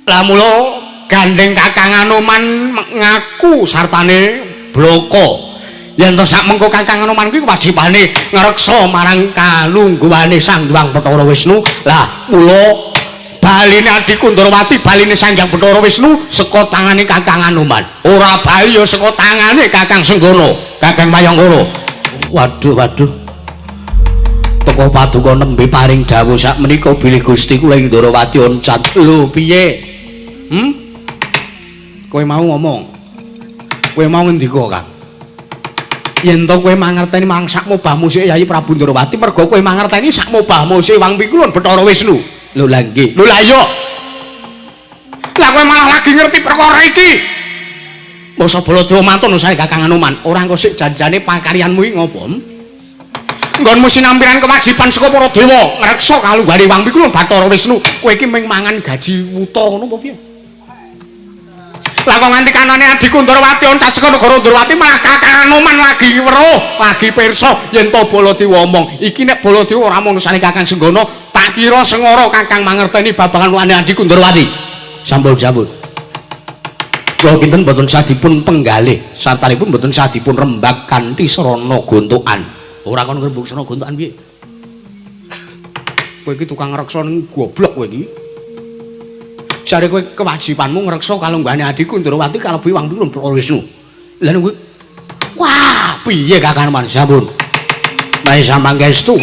A: Lah mula gandeng Kakang Anoman ngaku sartane bloko. Yen to sak mengko Kakang Anoman kuwi kewajibane ngreksa marang kalungguhane Sang Hyang Bathara Wisnu. Lah mula baline adhiku Ndrawati, baline Sang Hyang Bathara Wisnu saka tangane Kakang Anoman. Ora bali ya saka tangane Kakang Senggana, Kakang Mayangkara. Waduh, waduh. Teko paduka nembe paring dawuh sak menika bilih Gusti kula ing Ndrawati oncat. Lho piye?
B: Kowe mau ngomong. Kowe mau ngendika, Kang? Yen to kowe mangerteni marang sakmobah musike Yayi Prabu Ndrawati merga kowe mangerteni sakmobah musike Wang Pikulun Bathara Wisnu.
A: Lho lha nggih.
B: Lho lah iya. Lah kowe malah lagi ngerti perkara iki. Masa Baladewa mantun usahe Kakang Anoman, ora engko sik janjane pakaryanmu iki ngopo? Nggonmu sinampiran kewajiban saka para dewa ngreksa kalunggane Wang Pikulun Bathara Wisnu. Kowe iki mung mangan gaji wuta ngono apa piye? Lah kok nganti kanane adhiku Ndrawati oncat saka negara Ndrawati malah Kakang Anoman lagi weruh, lagi pirsa yen to Baladewa omong. Iki nek Baladewa ora manusane Kakang Senggana, tak kira sengara Kakang mangerteni babagan wane adhiku Ndrawati.
A: Sampun, sampun. Kula kinten mboten sadipun penggalih, sartanipun mboten sadipun rembag kanthi srana gontokan. Ora kon ngrembug srana gontokan piye?
B: Kowe iki tukang ngreksa ning goblok kowe iki. Jare kowe kewajibanmu ngreksa kalunggane adhiku Ndrawati kalebu Wang Pikulun Bathara Wisnu. Lah kowe wah, piye Kakang Anoman?
A: Sampun. Mae samangkestu.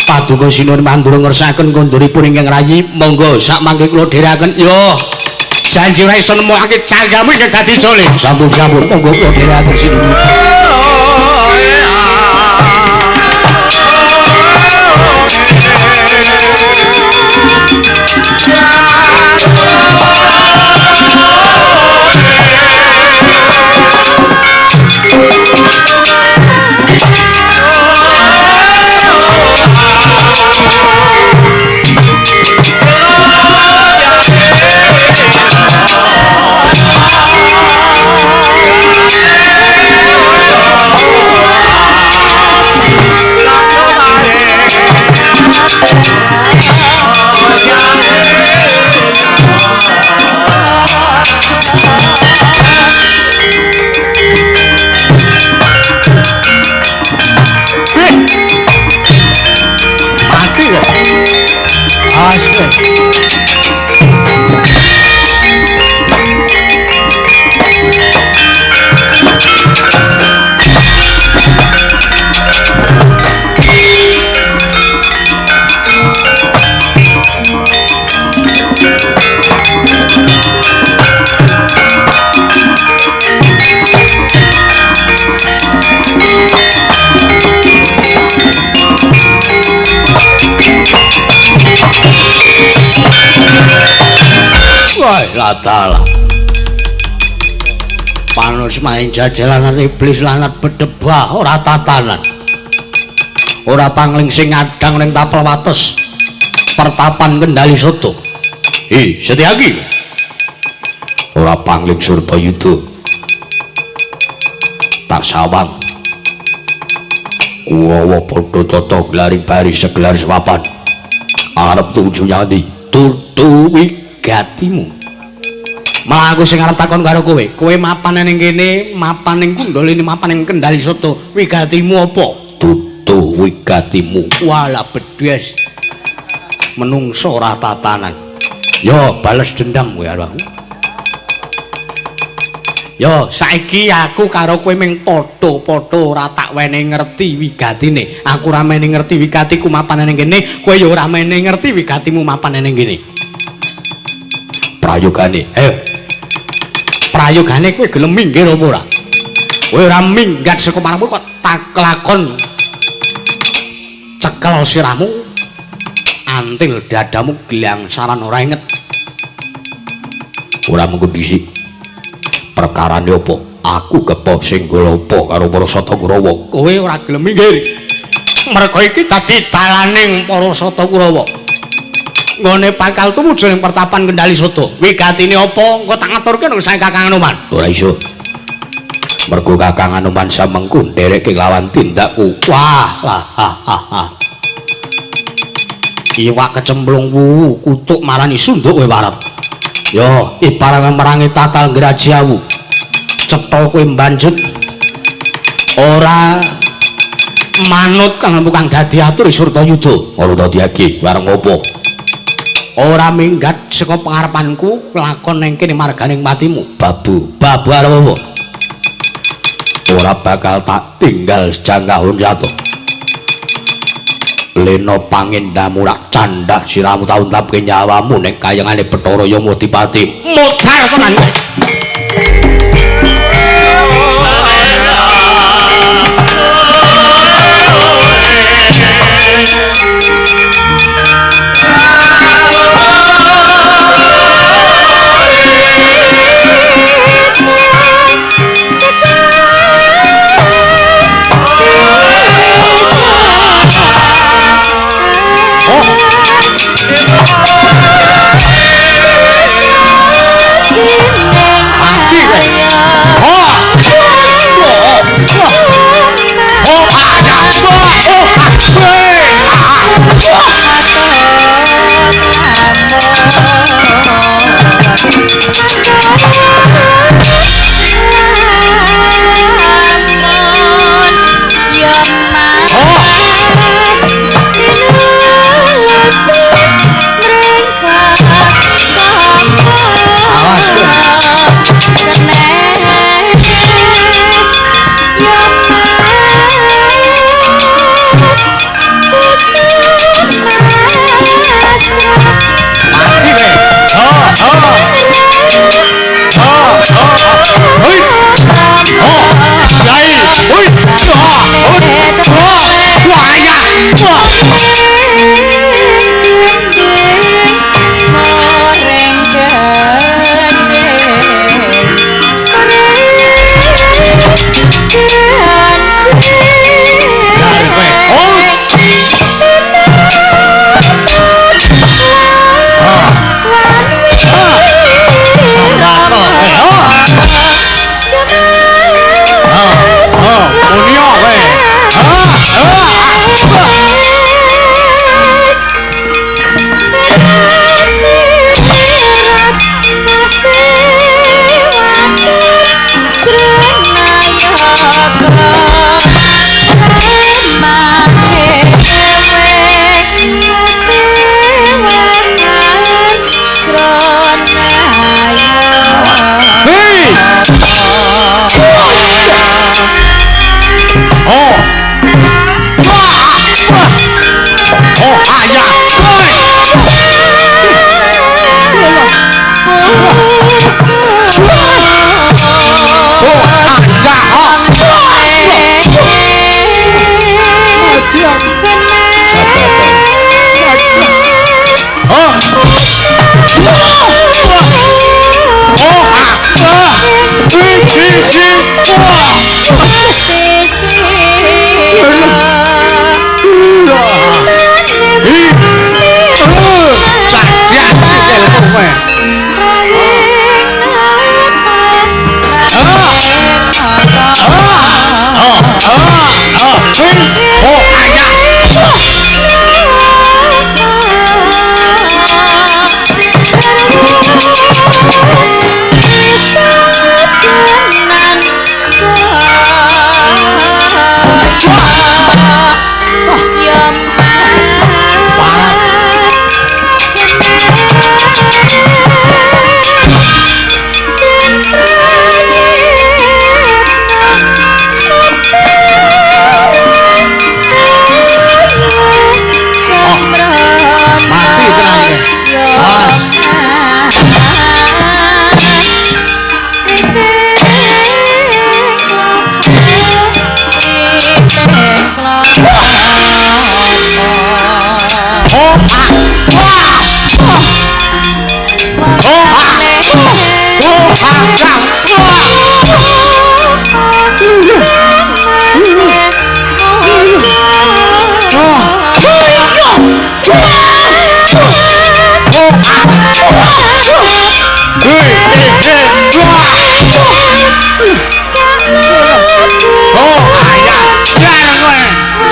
A: Paduka sinuwun mandura ngersakaken konduripun ingkang rayi, monggo sak mangke kula dherekaken. Yo.
B: Janji ora iso nemokake canggamu ingkang dadi jole.
A: Sampun, sampun, monggo kula dherekaken sinuwun. Latala. Panus main jajalanan iblis lanat bedebah ora tatanan. Ora pangling sing ngadang ning tapel wates. Pertapan Kendali Soto. Hi, Setyaki. Ora pangling Surbayuda. Tak sawang. Kurawa padha tata glaring baris segelar sepapan. Arep tuju nyandi tutu wigatimu.
B: Malah aku sing arep takon karo kowe. Kowe mapan ning kene, mapan ning Kundalini, mapan ning Kendali Soto. Wigatimu apa?
A: Dudu wigatimu.
B: Walah bedes.
A: Menungso ora tatanan. Yo bales dendam kowe karo aku.
B: Yo saiki aku karo kowe ming padha-padha ora tak wenehi ngerti wigatine. Aku ora mene ngerti wigatiku mapan ning kene, kowe yo ora mene ngerti wigatimu mapan ning kene.
A: Prayogane, ayo.
B: Prayogane kowe gelem minggir apa ora? Kowe ora minggat saka marangmu kok tak lakon cekel sirahmu, antil dadamu glangsaran ora inget.
A: Ora mengko dhisik. Perkarane apa? Aku kepo singgol apa karo para Sata Kurawa?
B: Kowe ora gelem minggir. Merga iki dadi dalaning para Sata Kurawa. Nggone bakal tumuju ning pertapan Kendali Sodo. Wigatine apa? Engko tak ngaturke nang saking Kakang Anoman.
A: Ora iso. Mergo Kakang Anoman samengku nderekke lawan tindakku.
B: Wah, lah ha ha ha. Iwak kecemplung wuwu kutuk marani sunduk kowe warep.
A: Yo, ibarat merangi tatal Grajiawu.
B: Cetha kowe mbanjut ora manut kang kang dadi atur Surtayuda.
A: Ora dadi agi, bareng opo?
B: Ora minggat saka pengarepanku lakon ning kene marganing patimu.
A: Babu, babu arep apa? Ora bakal tak tinggal sejangkahun jatuh. Lena pangendamu rak candhak siramu taun tapke nyawamu ning kayangane Bathara Yamadipati.
B: Modar tenan.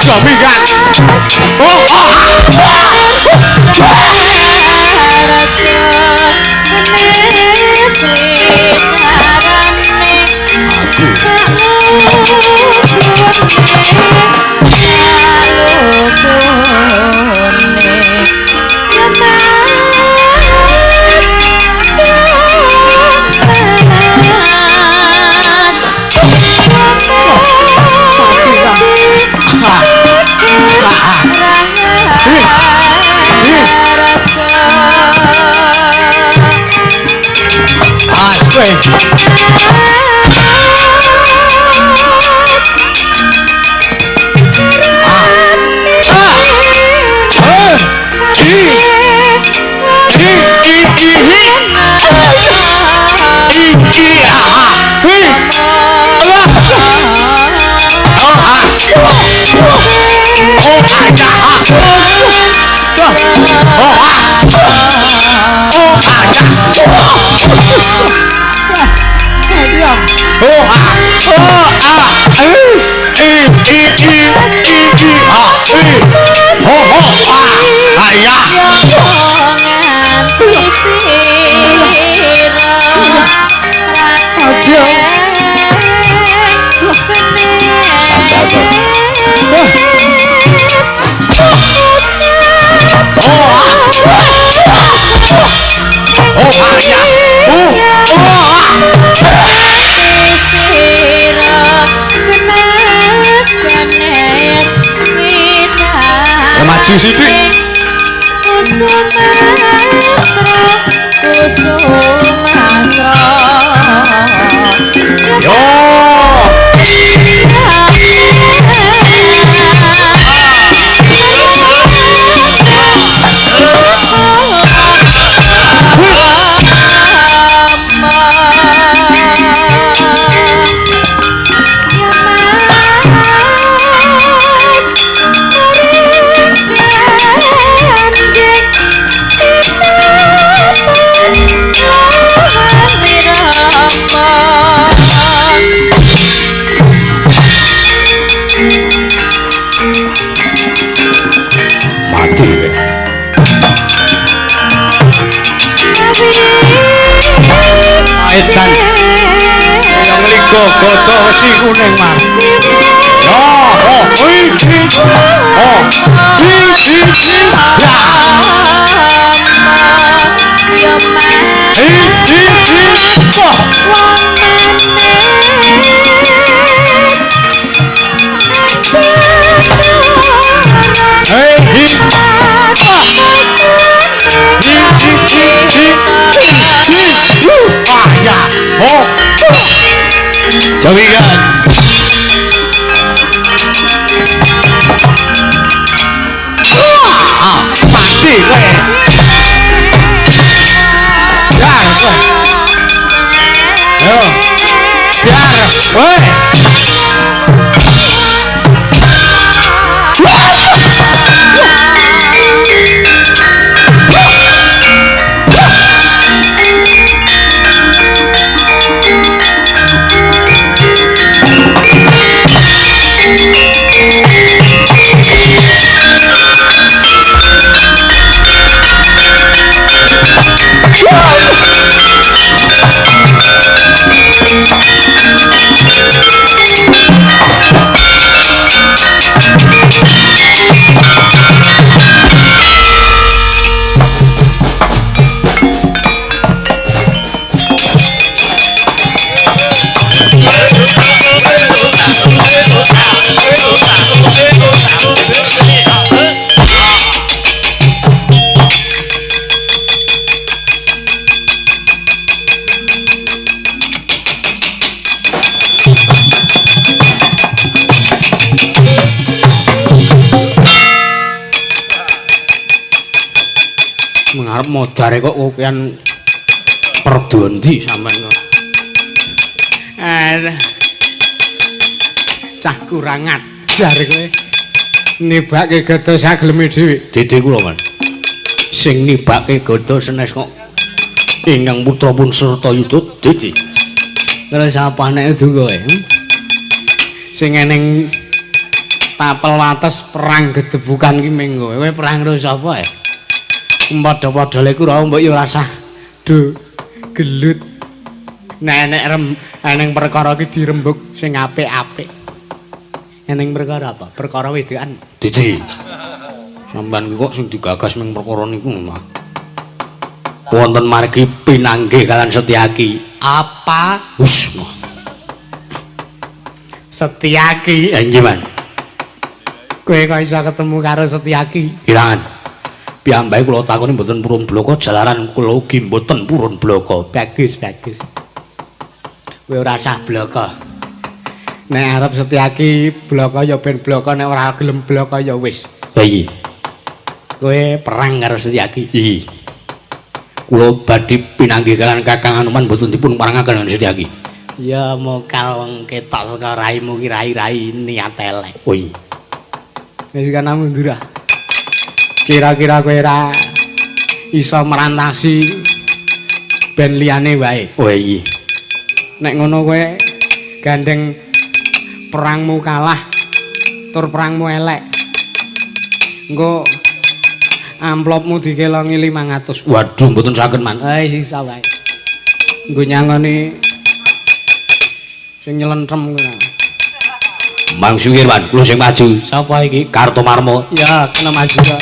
B: Minggat. Oh, maju sithik.
C: Kusumastra.
B: Yo. Edan yang ligo gada wesi kuning mar. Oh, oh, iki. Oh, iki. Ya. Iki. Oh. Hei, hi. Wah, ya. Oh. Jaminan. Wah, mati kowe. Dar kowe. Yo. Dar kowe. Arep modare kok kokean perdondi sampean kok. Cah kurang ajar kowe. Nibake gada sageleme dhewe. Dede kula, Mas. Sing nibake gada senes kok ingkang putra pun serta yuda Dede. Terus apa nek kowe? Sing eneng Tapel wates perang gedebukan ki menggo. Kowe perang karo sapa ya? Padha-padha le Kurawa mbok ya ora sah do gelut. Nek enek eneng perkara ki dirembug sing apik-apik. Eneng perkara apa? Perkara wedokan.
A: Didi. Sampeyan ki kok sing digagas ming perkara niku mah. Wonten margi pinanggih kalian Setyaki.
B: Apa?
A: Wis.
B: Setyaki.
A: Ya nggih, Man.
B: Kowe kok iso ketemu karo Setyaki?
A: Kirangan. Piyambake kula takoni mboten purun bloko jalaran kula ugi mboten purun bloko.
B: Bagus, bagus. Kowe ora sah bloko. Nek arep Setyaki bloko ya ben bloko, nek ora gelem bloko ya wis.
A: Lha iki.
B: Kowe perang karo Setyaki.
A: Iki. Kula badhe pinanggih kalian Kakang Anoman mboten dipun parangaken kalian Setyaki.
B: Ya mokal wong ketok saka raimu ki rai-rai niat elek.
A: Oh iya.
B: Wis kana mundur ah. Kira-kira kowe ora iso merantasi ben liyane wae.
A: Oh iya.
B: Nek ngono kowe gandeng perangmu kalah tur perangmu elek. Engko amplopmu dikelongi 500.
A: Waduh mboten saged, Man.
B: Eh sisa wae. Nggo nyangoni sing nyelentrem kuwi.
A: Mang Sukirwan, kula sing maju.
B: Sapa iki?
A: Kartomarmo.
B: Ya, kena maju kok.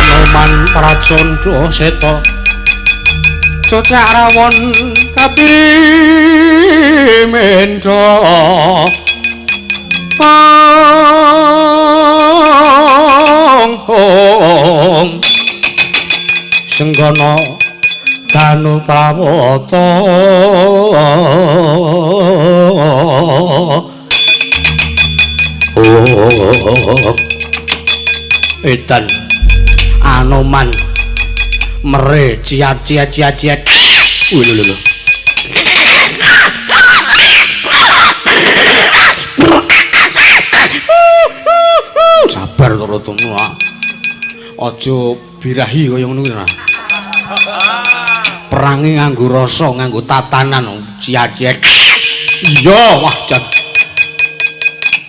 A: Anoman Pracandra Seta
B: Cocak rawon kapimendha pang
A: Senggana Danu Prawata. Oh, edan Anoman mere ciat ciat ciat ciat. Wih lho lho. Sabar to rotomu ah. Aja birahi kaya ngono kuwi. Perange nganggo rasa, nganggo tatanan ciat ciat. Iya, wah jan.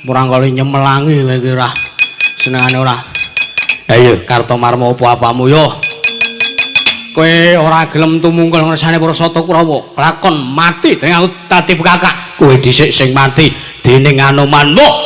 A: Murang kali nyemelangi kowe iki ora. Senengane ora. Ayo Kartomarmo apa apamu yo. Kowe ora gelem tumungkul ngersane para Sata Kurawa, lakon mati dening aku dadi kakak. Kowe dhisik sing mati dening Anoman. Wah!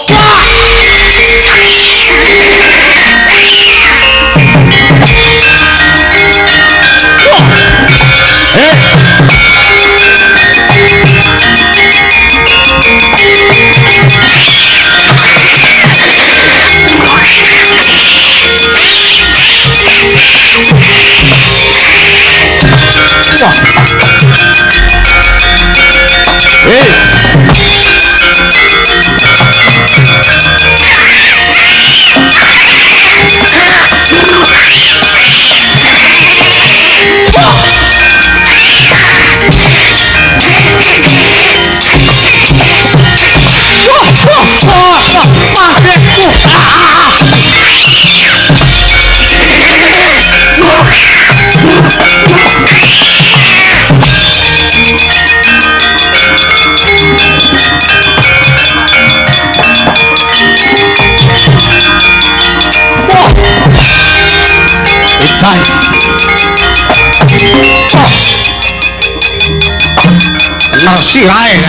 A: Kener sirahe,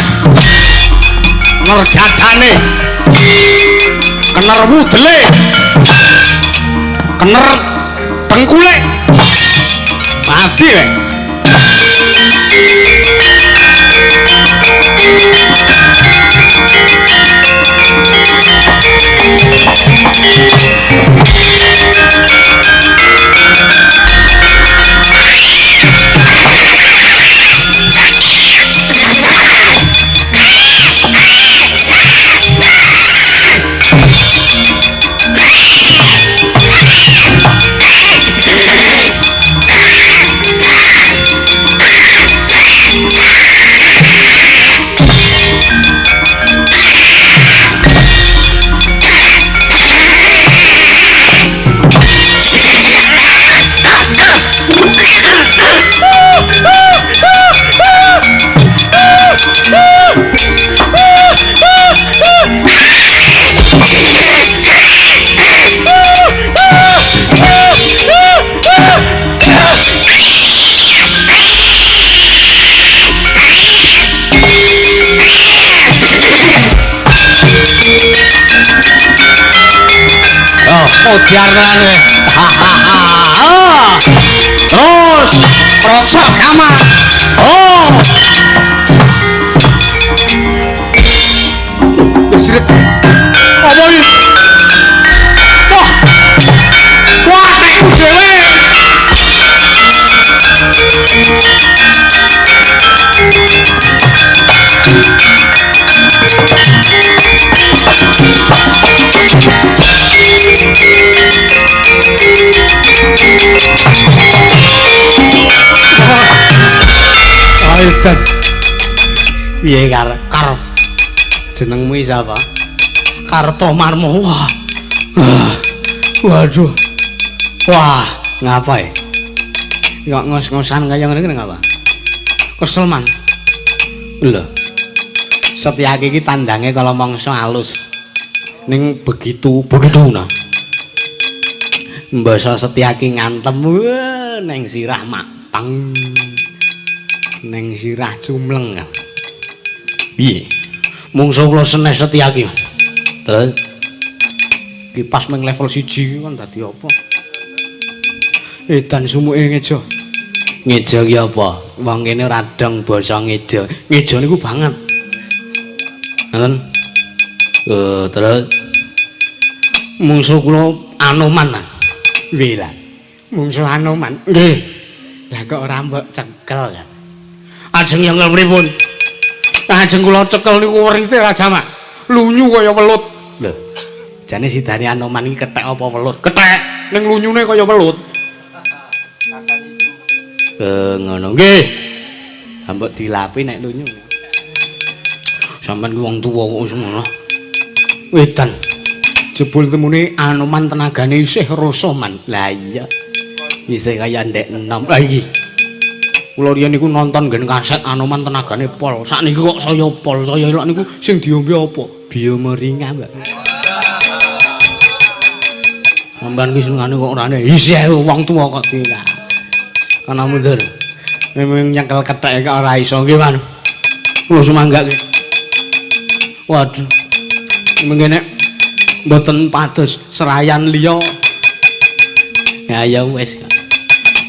A: kener jadane, kener wudele, kener dengkule, mati kowe. Odiar tenan kowe. Terus rocok kamar. Oh.
B: Jret. Apa iki? Wah. Wah, tekku dhewe.
A: Edan. Piye kar? Kar. Jenengmu sapa? Kartomarmo. Wah. Waduh. Wah, ngapa ya? Kok ngos-ngosan kaya ngene iki ngapa? Kesel man. Lho. Setyaki iki tandange kala mangsa alus. Ning begitu, begitu nah. Mbasa Setyaki ngantem neng sirah makpang. Neng sirah cumleng. Piye? Mungsuh kula seneh Setyaki. Terus kipas meng level 1 kan dadi apa? Edan sumuke ngejo. Ngejo ki apa? Wong kene ora dong basa ngejo. Ngejo niku banget. Ngoten. Terus mungsuh kula Anoman. Piye lah?
B: Mungsuh Anoman. Nggih. Lah kok ora mbok cekel ya?
A: Ajeng yang pripun?
B: Ajeng kula cekel niku werite Raja Mak. Lunyu kaya welut.
A: Lho. Jane sidane Anoman iki kethek apa welut?
B: Kethek, ning lunyune kaya welut.
A: Ngono nggih. Mbok dilapi nek lunyu. Sampeyan ku wong tuwa kok wis ngono. Wedan.
B: Jebul temune Anoman tenagane isih rasa man.
A: Lah iya. Isih kaya ndek enom. Lah iki.
B: Kula riyen niku nonton nggen kaset Anoman tenagane pol. Sakniki kok saya pol, saya elok niku sing diombe apa?
A: Biomoringa, Mbak. Sampeyan ki senengane kok orane
B: isih wong tuwa kok tidak. Kana mundur. Memang nyekel kethek kok ora iso nggih, Man.
A: Kula sumanggake. Waduh. Mengke nek mboten pados serayan liya. Ya ya wis.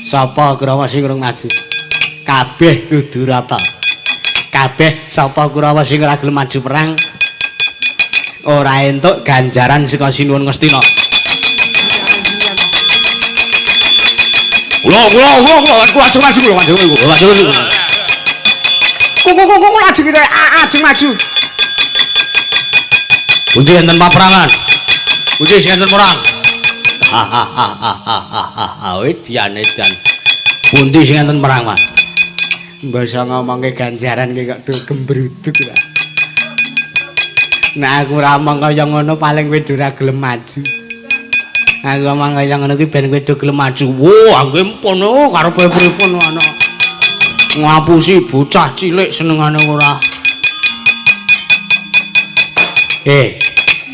A: Sapa Kurawa sing urung maju? Kabeh kudu rata. Kabeh sapa Kurawa sing ora gelem maju perang ora entuk ganjaran saka Sinuwun Ngastina. Kula kula kula kula ajeng maju kula ajeng kula ajeng.
B: Kok kok kok ajeng kita ajeng maju.
A: Pundi enten paperangan? Pundi sing enten perang? Ha ha ha ha ha ha ha edan edan. Pundi sing enten perang, Mas?
B: Mbasa ngomongke ganjaran ki kok do gembruduk ta. Nek aku ora omong kaya ngono paling kowe ora gelem maju.
A: Aku ngomong kaya ngono kuwi ben kowe do gelem maju. Wah, nggih empun karepe pripun ana. Ngapusi bocah cilik senengane ora.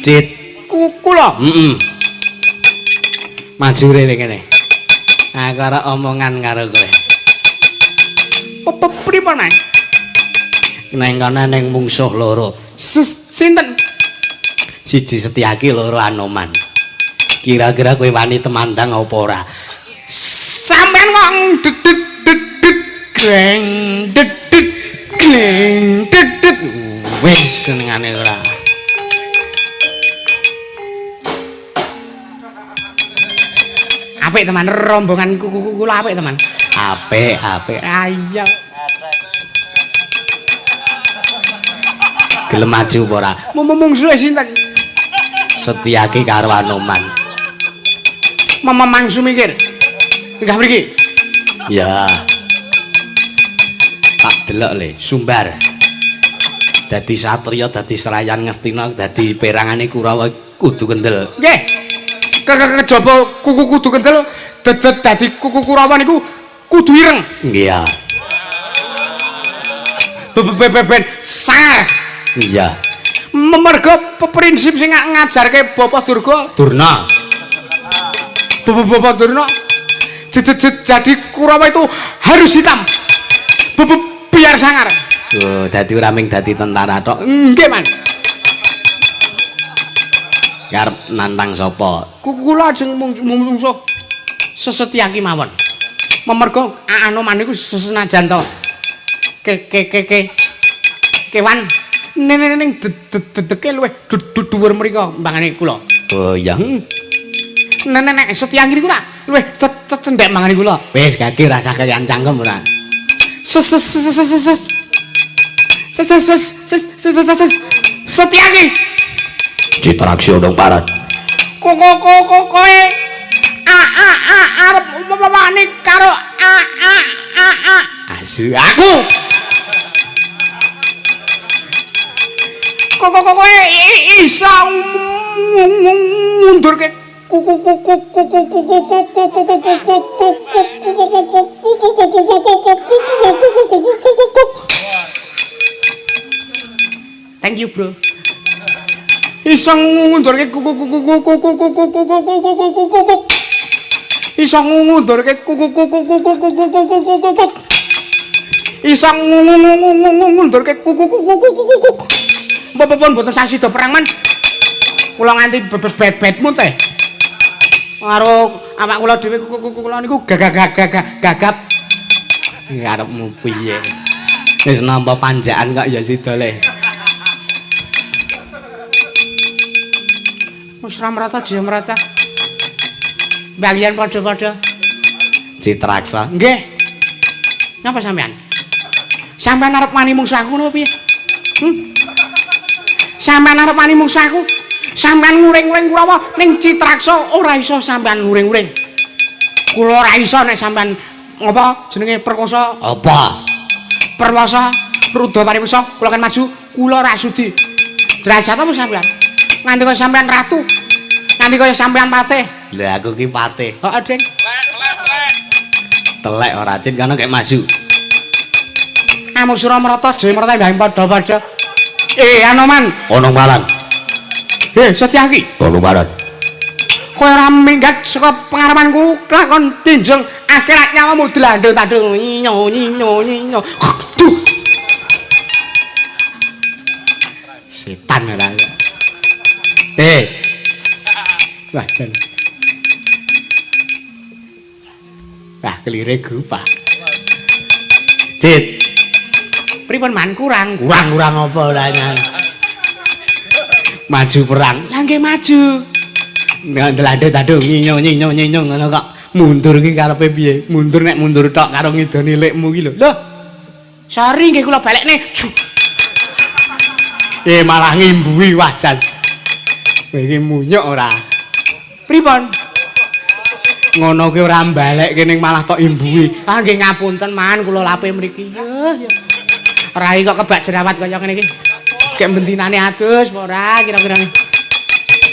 A: Cit
B: kula.
A: Heeh. Maju rene kene. Aku ora omongan karo kowe.
B: Pripun ae?
A: Neng kono neng mungsuh loro.
B: Sinten?
A: Siji Setyaki, loro Anoman. Kira-kira kowe wani temandang apa ora?
B: Sampeyan kok dedet dedet greng. Gleng dedek gleng dedek. Wis senengane ora. Apik teman rombongan kuku kula apik teman.
A: Apik, apik.
B: Ayo.
A: Gelem maju apa ora?
B: Mungsuhe sinten?
A: Setyaki karo Anoman.
B: Mangsu mikir. Minggah mriki.
A: Ya. Tak delok le, sumbar. Dadi satriya, dadi serayan Ngastina, dadi perangane Kurawa kudu kendel.
B: Nggih. Kejaba kuku kudu kendel, dedet dadi kuku Kurawa niku kudu ireng.
A: Nggih ya.
B: Beben sangar.
A: Iya.
B: Merga prinsip sing ngajarke Bapak Durga
A: Durna.
B: Bapak Durna jadi Kurawa itu harus hitam. Biar sangar.
A: Oh, dadi ora ming dadi tentara tok.
B: Nggih, Man.
A: Karep nantang sapa?
B: Kula ajeng mungsuh Sesetyaki mawon. Merga Anoman niku senajan to ke ke ke ke kewan ning dedeke luwih dhuwur mriko mbangane kula.
A: Oh iya.
B: Nek Setyaki niku lak luwih cendhek mangane kula.
A: Wis gage ora usah kaya cangkem ora.
B: Setyaki.
A: Citraksi odong parat.
B: Kok kowe a a a arep wani karo a a a a.
A: Asu aku.
B: Kok kowe iso ngundurke kuku kuku kuku kuku kuku kuku kuku kuku kuku kuku kuku kuku. Thank you, bro. Iso ngundurke kuku kuku kuku kuku kuku kuku kuku kuku. Iso ngundurke kuku kuku kuku kuku kuku kuku. Iso ngundurke kuku kuku kuku kuku. Bapak-bapak mboten sasida perang man. Kula nganti bebetmu teh. Karo awak kula dhewe kula niku gagap.
A: Karepmu piye? Wis nampa panjakan kok ya sida le.
B: Wis ra merata jaya merata. Bagian padha-padha.
A: Citraksa.
B: Nggih. Napa sampean? Sampean arep wani mungsuh aku napa piye? Sampean arep wani mungsuh aku? Sampean nguring-nguring Kurawa ning Citraksa ora iso sampean nguring-nguring. Kula ora iso nek sampean ngapa jenenge perkosa.
A: Apa?
B: Perwasa rudha pariwasa kula kan maju, kula ora sudi. Derajat apa sampean? Nganti kaya sampean ratu. Nganti kaya sampean patih.
A: Lha aku ki patih.
B: Heeh, Ding.
A: Telek ora cit kono kek maju.
B: Amung Suramarta Jayamarta mbah padha-padha. Anoman.
A: Ono malan.
B: Setyaki.
A: Ono malan.
B: Kowe ora minggat saka pengarepanku lakon tinjeng akhirat nyawamu dlandhung-tandung nyinyo nyinyo nyinyo. Duh.
A: Setan ora.
B: Wah, jan. Wah, kelire gupa.
A: Cit.
B: Pripun man kurang?
A: Kurang apa ora nyan. Maju perang.
B: Lah nggih maju.
A: Ndlandhung-tandung nyinyo nyinyo nyinyo ngono kok. Mundur ki karepe piye? Mundur nek mundur tok karo ngidoni lekmu ki lho.
B: Lho. Sorry nggih kula balekne.
A: Malah ngimbuhi wah jan. Kowe iki munyuk ora?
B: Pripun?
A: Ngono ki ora mbalekke ning malah tok imbuhi.
B: Ah nggih ngapunten man kula lape mriki. Ya. Rai kok kebak jerawat kaya ngene iki. Kek bentinane adus apa ora kira-kira.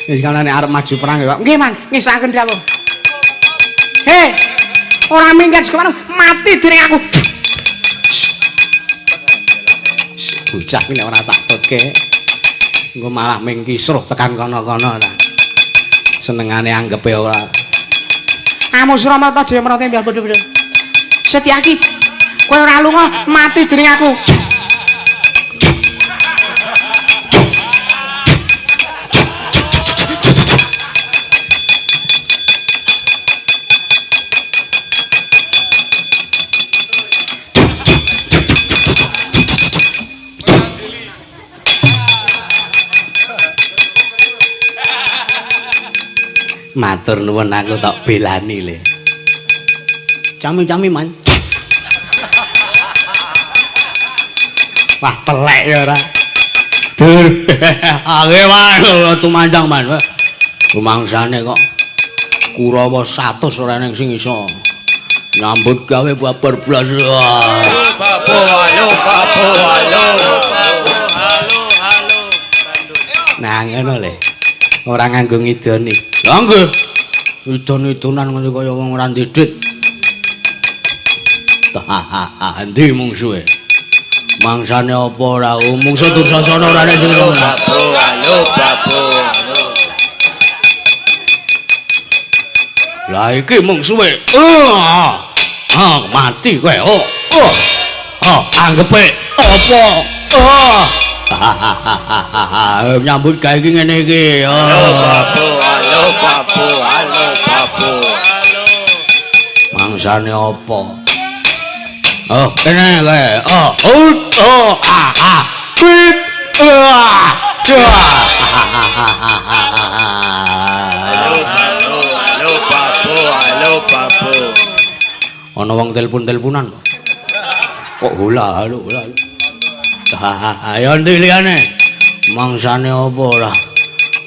A: Wis kalau nek arep maju perang ya, Pak.
B: Nggih man, ngesakaken dawuh. Hei, ora minggat saka mati dening aku.
A: Bocah ki nek ora tak tutke engko malah ming kisruh tekan kono-kono ta. Senengane anggepe ora.
B: Amung Suramarta Jayamarta mbah padha-padha. Setyaki, kowe ora lunga mati dening aku.
A: Matur nuwun aku tak belani le.
B: Cami-cami man. Wah, telek ya ora.
A: Dur. Age man, tumanjang man. Rumangsane kok Kurawa 100 ora eneng sing iso nyambut gawe babar blas.
D: Babu halo babu halo halo halo.
A: Nah ngono le. Ora nganggo ngidoni. Lha nggih. Idon-idonan ngene kaya wong ora ndidit. Hahaha, endi mungsuhe? Mangsane apa ora? Mungsuh Dursasana ora nek sing ngono.
D: Babu halo babu halo.
A: Lah iki mungsuhe. Ah, mati kowe. Oh. Oh, anggepe apa? Oh. Hahaha, nyambut gawe iki ngene iki.
D: Halo babu halo babu halo babu.
A: Mangsane apa? Oh, kene kowe. Oh, oh, ah, ah. Pit. Ah.
D: Halo halo halo babu halo babu.
A: Ana wong telepon-teleponan kok hula halo hula. Ayo ndi liyane? Mangsane apa ora?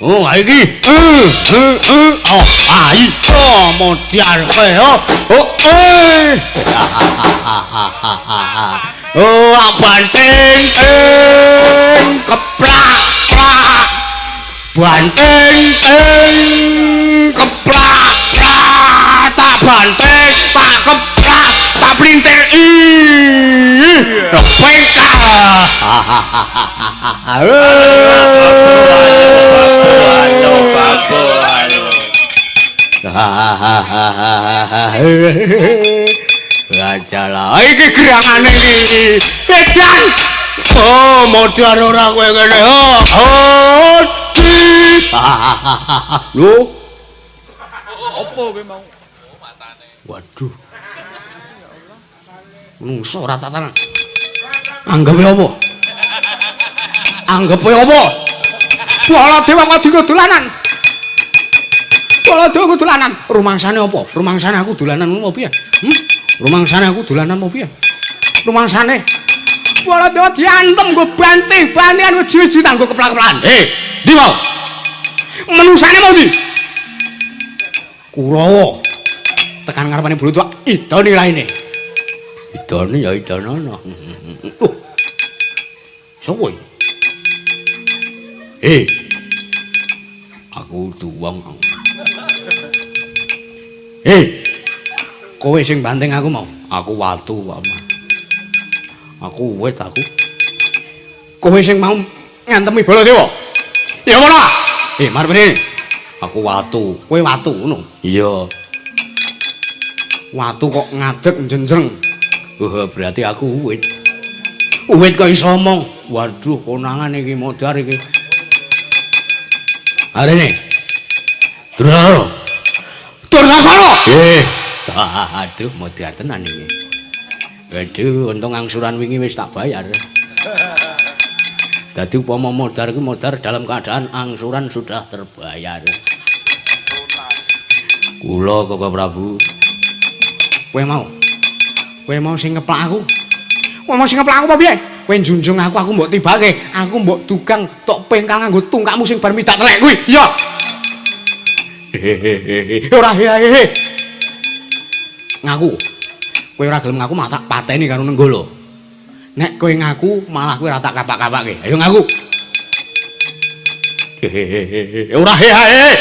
A: Oh, iki. Oh, ai. Oh, modar kowe. Oh, oh. Oh, banting ting keplak plak. Banting ting keplak plak. Tak banting, tak keplak, tak plintir. Ih, pengkal.
D: Halo babu halo.
A: Ajalah iki gerangane iki. Edan. Oh, modar ora kowe ngene. Oh. Lho.
D: Apa kowe mau?
A: Waduh. Menungso ora tatanan. Anggepe apa? Anggepe apa?
B: Baladewa kok dienggo dolanan. Baladewa kok dolanan. Rumangsane apa? Rumangsane aku dolanan ngono apa piye? Rumangsane aku dolanan apa piye? Rumangsane Baladewa diantem nggo bantih-bantihan nggo jiwit-jiwitan nggo keplak-keplakan.
A: Eh, ndi mau?
B: Menungsane mau ndi? Kurawa. Tekan ngarepane Baladewa idoni raine.
A: Idoni ya idonono.
B: Loh. Sopo iki?
A: Eh. Aku dudu wong.
B: Eh. Kowe sing banting aku mau.
A: Aku watu kok. Aku wit aku.
B: Kowe sing mau ngantemi Baladewa. Ya ora? Eh, marep rene.
A: Aku watu.
B: Kowe watu ngono.
A: Iya.
B: Watu kok ngadeg njenjreng.
A: Wah, berarti aku wit.
B: Wit kok iso omong. Waduh, konangan iki modar iki.
A: Arene. Dursasana.
B: Dursasana.
A: Eh. Aduh, modar tenan iki. Waduh, untung angsuran wingi wis tak bayar. Dadi upama modar iki modar dalam keadaan angsuran sudah terbayar. Kula Koko Prabu.
B: Kowe mau? Kowe mau sing ngeplak aku? Kowe mau sing ngeplak aku apa piye? Kowe njunjung aku, aku mbok tibake, aku mbok dugang tok pengkal nganggo tungkakmu sing bar midak telek kuwi. Iya. Hehehe. Ora hehehe. Ngaku. Kowe ora gelem ngaku malah tak pateni karo Nenggala. Nek kowe ngaku malah kowe ora tak kapak-kapake. Ayo ngaku. Hehehe. Ora hehehe.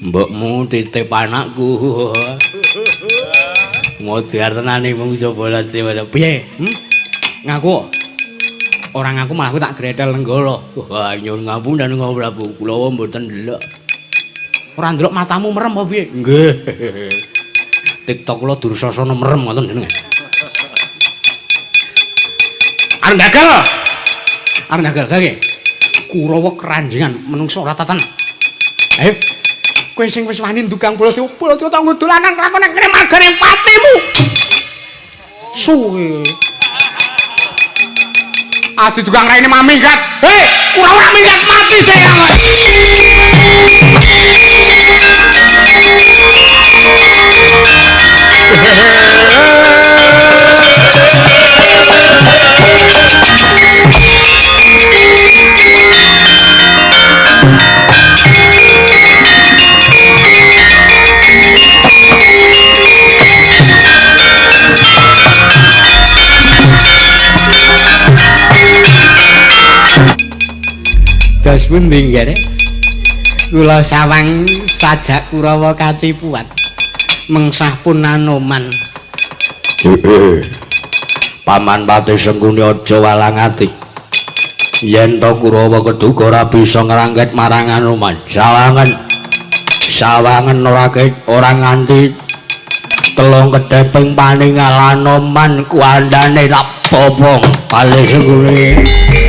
A: Mbokmu titip anakku. Modar tenane mungsu Baladewa.
B: Piye? Ngaku. Ora ngaku malah aku tak gretel Nenggala.
A: Wah, nyuwun ngapunten Koko Prabu, kula mboten ndelok.
B: Ora ndelok matamu merem apa piye?
A: Nggih. TikTok kula Dursasana merem ngoten jenenge.
B: Arep gagal. Arep gagal gage. Kurawa keranjingan menungso ora tatan. Ayo. Kowe sing wis wani ndugang Baladewa, Baladewa tak nggo dolanan lakone kene margane patimu. Suwe. Adi dugang raine mah minggat. Hei, Kurawa minggat mati saya. Das pundi nggih? Kula sawang sajak Kurawa kacipuan. Mengsah pun Anoman.
A: Paman Patih Sengkuni aja walang ati. Yen to Kurawa keduga ora bisa ngrangket marang Anoman. Sawangen. Sawangen ora nganti telung kedheping paningal Anoman kuandane tak bobong. Patih Sengkuni.